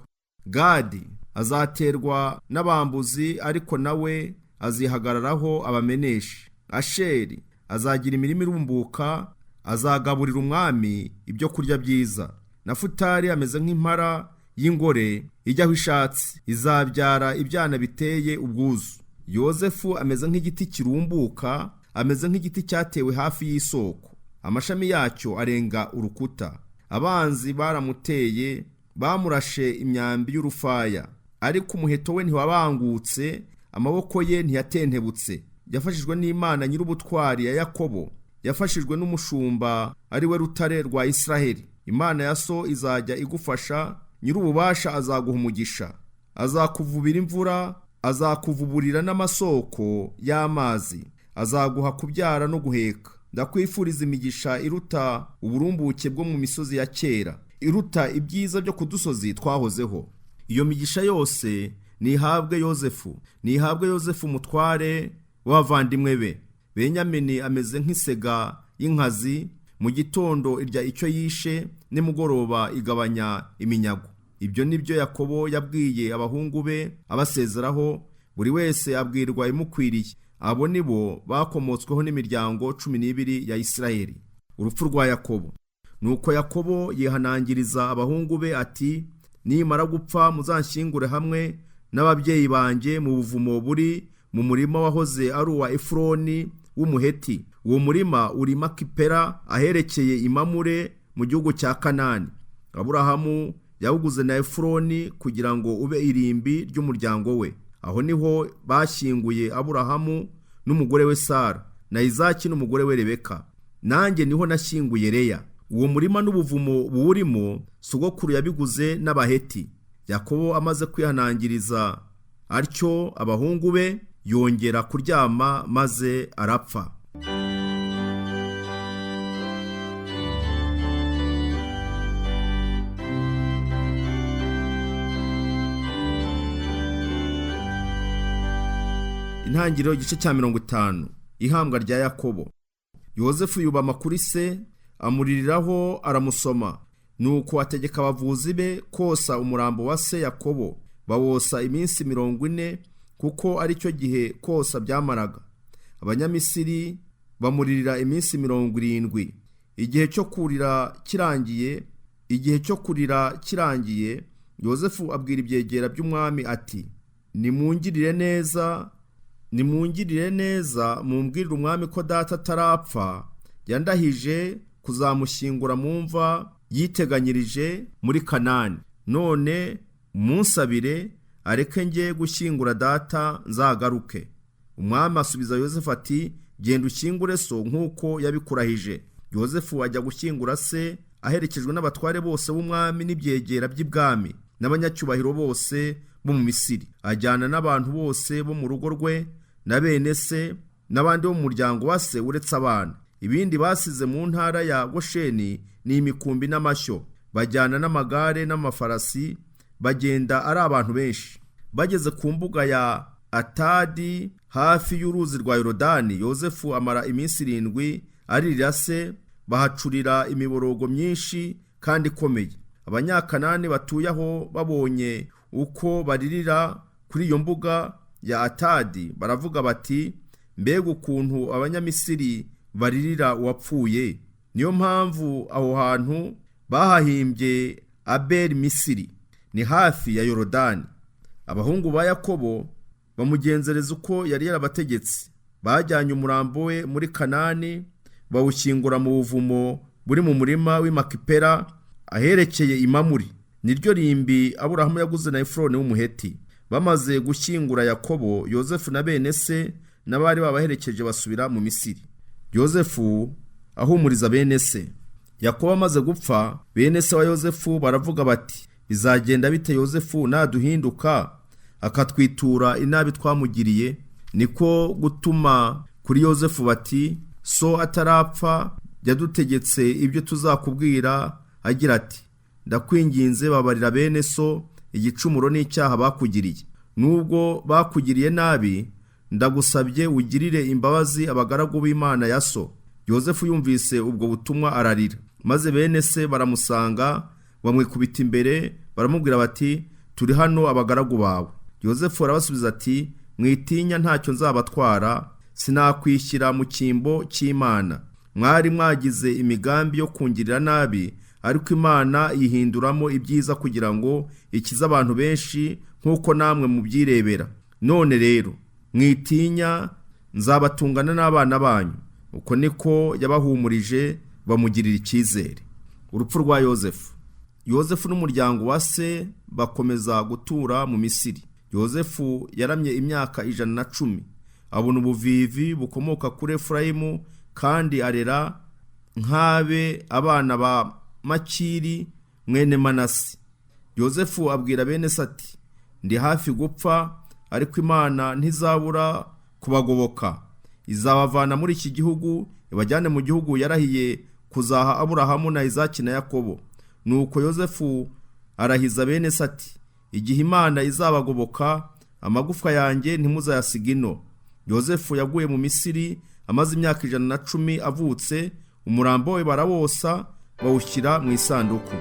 Gadi azaterwa n'abambuzi, ariko nawe azihagararaho abameneshe. Asheri azagira imirima irumbuka, azagaburira umwami ibyo kurya byiza. Nafutali ameze nk'impara y'ingore ijya aho ishatse, izabyara ibyana biteye ubwuzu. Yozefu ameze nk'igiti kirumbuka, ameze nk'igiti cyatewe hafi y'isoko, amashami yacyo arenga urukuta. Abanzi baramuteye, bamurashe imyambi y'urufaya, ariko umuheto we ntiwabangutse, Amaboko ye ntiyatentebutse. Yafashijwe n'Imana nyir'ubutwari ya Yakobo, yafashijwe n'umushumba ari we rutare rwa Israheli. Imana ya so izajya igufasha, nyir'ububasha azaguha umugisha. Azakuvubira imvura, azakuvuburira n'amasoko y'amazi, azaguha kubyara no guheka. Ndakwifuriza imigisha iruta uburumbuke bwo mu misozi ya kera, iruta ibyiza byo ku dusozi twahozeho. Iyo migisha yose nihabwe Yozefu, nihabwe Yozefu umutware w'abavandimwe be. Benyamini ameze nk'isega y'inkazi, mu gitondo irya icyo yishe, nimugoroba igabanya iminyago. Ibyo ni byo Yakobo yabwiye abahungu be abasezeraho, buri wese abwirwa imukwiriye. Abo ni bo bakomotsweho n'imiryango 12 ya Isirayeli. Urupfu rwa Yakobo. Nuko Yakobo yihanangiriza abahungu be ati: nimara gupfa muzanshyingure hamwe n'ababyeyi banjye mu buvumo buri mu murima wahoze ari uwa Efuroni w'Umuheti. Uwo murima uri Makipera aherekeye Imamure mu gihugu cya Kanani. Aburahamu yawuguze na Efuroni kugira ngo ube irimbi ry'umuryango we. Aho niho bashyinguye Aburahamu n'umugore we Sara, na Izaki n'umugore we Rebeka. Nanjye niho nashyinguye Leya. Uwo murima n'ubuvumo buwurimo sogokuru yabiguze n'Abaheti. Yakobo amaze kwihanangiriza atyo abahungu be, yongera kuryama maze arapfa. Intangiriro igice cya 50. Ihambwa rya Yakobo. Yozefu yubama kuri se, amuririraho aramusoma. Nuko ategeka abavuzi be kosa umurambo wa se Yakobo, bawosa iminsi 40, kuko ari cyo gihe kosa byamaraga. Abanyamisiri bamuririra iminsi 70. Igihe cyo kurira kirangiye, Yozefu abwira ibyegera by'umwami ati: nimungirire neza mumbwirire umwami ko data atarapfa, yandahije kuzamushyingura mu mva yiteganyirije muri Kanani. None munsabire areke njye gushyingura data nzagaruke. Umwami asubiza Yozefu ati: genda ushyingure so nk'uko yabikurahije. Yozefu ajya gushyingura se aherekejwe n'abatware bose b'umwami n'ibyegera by'ibwami n'abanyacyubahiro bose bo mu Misiri. Ajyana n'abantu bose bo mu rugo rwe na bene se n'abandi bo mu muryango wa se uretse abana. Ibindi basize mu ntara ya Gosheni ni imikumbi n'amashyo. Bajyana n'amagare n'amafarasi, bagenda ari abantu benshi. Bageze ku mbuga ya Atadi hafi y'uruzi rwa Yorodani, Yozefu amara iminsi 7 aririra se, bahacurira imiborogo myinshi kandi ikomeye. Abanyakanani batuye aho babonye uko baririra kuri iyo mbuga ya Atadi, baravuga bati: mbega ukuntu Abanyamisiri baririra uwapfuye! Niyo mpamvu aho hantu bahahimbye Abeli Misiri, ni hafi ya Yorodani. Abahungu ba Yakobo bamugenzereza uko yari yarabategetse. Bajyanye umurambo we muri Kanani, bawushyingura mu buvumo buri mu murima w'i Makipera aherekeye Imamuri. Niryo rimbi Aburahamu yaguze na Efuroni w'Umuheti. Bamaze gushyingura Yakobo, Yozefu na bene se n'abari babaherekeje basubira mu Misiri. Yozefu ahumuriza bene se. Yakobo amaze gupfa, bene se wa Yozefu baravuga bati: bizagenda bite Yozefu naduhinduka akatwitura inabi twamugiriye? Niko gutuma kuri Yozefu bati: so atarapfa yadutegetse ibyo tuzakubwira agira ati: ndakwinginze babarira bene so igicumuro n'icyaha bakugiriye. Nubwo bakugiriye nabi, ndagusabye ugirire imbabazi abagaragu b'Imana ya so. Yozefu yumvise ubwo butumwa ararira. Maze bene se baramusanga, bamwikubita imbere, baramubwira bati: turi hano abagaragu bawe. Yozefu arabasubiza ati: mwitinya, ntacyo nzabatwara, sinakwishyira mu cyimbo cy'Imana. Mwari mwagize imigambi yo kungirira nabi, ariko Imana yihinduramo ibyiza kugira ngo ikize abantu benshi nk'uko namwe mubyirebera. None rero mwitinya, nzabatungana n'abana banyu. Uko niko yabahumurije, bamugirira icyizere. Urupfu rwa Yozefu. Yozefu n'umuryango wa se bakomeza gutura mu Misiri. Yozefu yaramye imyaka 110, abona ubuvivi bukomoka kuri Efurayimu, kandi arera nk'abe abana ba Makiri mwene Manase. Yozefu abwira bene se ati: "Ndi hafi gupfa, ariko Imana ntizabura kubagoboka, izabavana muri iki gihugu ibajyane mu gihugu yarahiye kuzaha Aburahamu na Izaki na Yakobo." Nuko Yozefu arahiza bene se ati: "Igihe Imana izabagoboka, amagufwa yanjye ntimuzayasiga ino." Yozefu yaguye mu Misiri amaze imyaka 110 avutse, umurambo we barawosa bawushyira mu isanduku.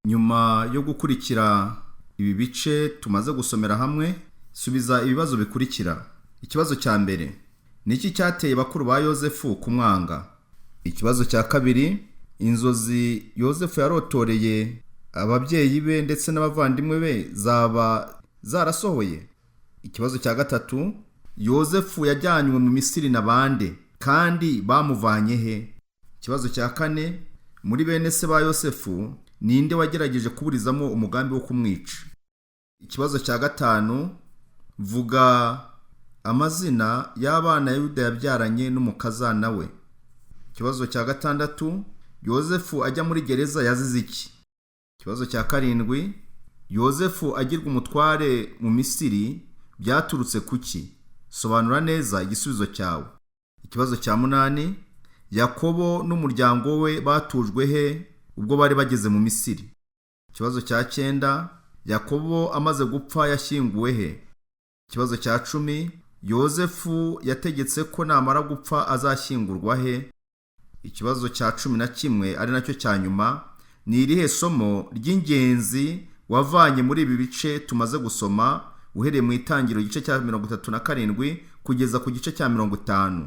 Nyuma yo gukurikira ibi bice tumaze gusomera hamwe, subiza ibibazo bikurikira. Ikibazo cya mbere: ni iki cyateye bakuru ba Yozefu kumwanga? Ikibazo cya kabiri: inzozi Yozefu yarotoreye ababyeyi be ndetse n'abavandimwe be zaba zarasohoye? Ikibazo cya gatatu: Yozefu yajyanywe mu Misiri na bande, kandi bamuvanye he? Ikibazo cya kane: muri bene se ba Yosefu ninde wagerageje kuburizamo umugambi wo kumwica? Ikibazo cya gatanu: vuga amazina y'abana Yuda yabyaranye n'umukazana we. Ikibazo cya gatandatu: Yozefu ajya muri gereza yazize iki? Ikibazo cya karindwi: Yozefu agirwa umutware mu Misiri byaturutse kuki? Sobanura neza igisubizo cyawe. Ikibazo cya munani: Yakobo n'umuryango we batujwe he ubwo bari bageze mu Misiri? Ikibazo cya cyenda: Yakobo amaze gupfa yashyinguwe he? Ikibazo cya 10: Yozefu yategetse ko namara gupfa azashyingurwa he? Ikibazo cya 11 ari nacyo cya nyuma: ni irihe somo ry'ingenzi wavanye muri ibi bice tumaze gusoma, uhereye mu itangiriro igice cya 37 kugeza ku gice cya 50?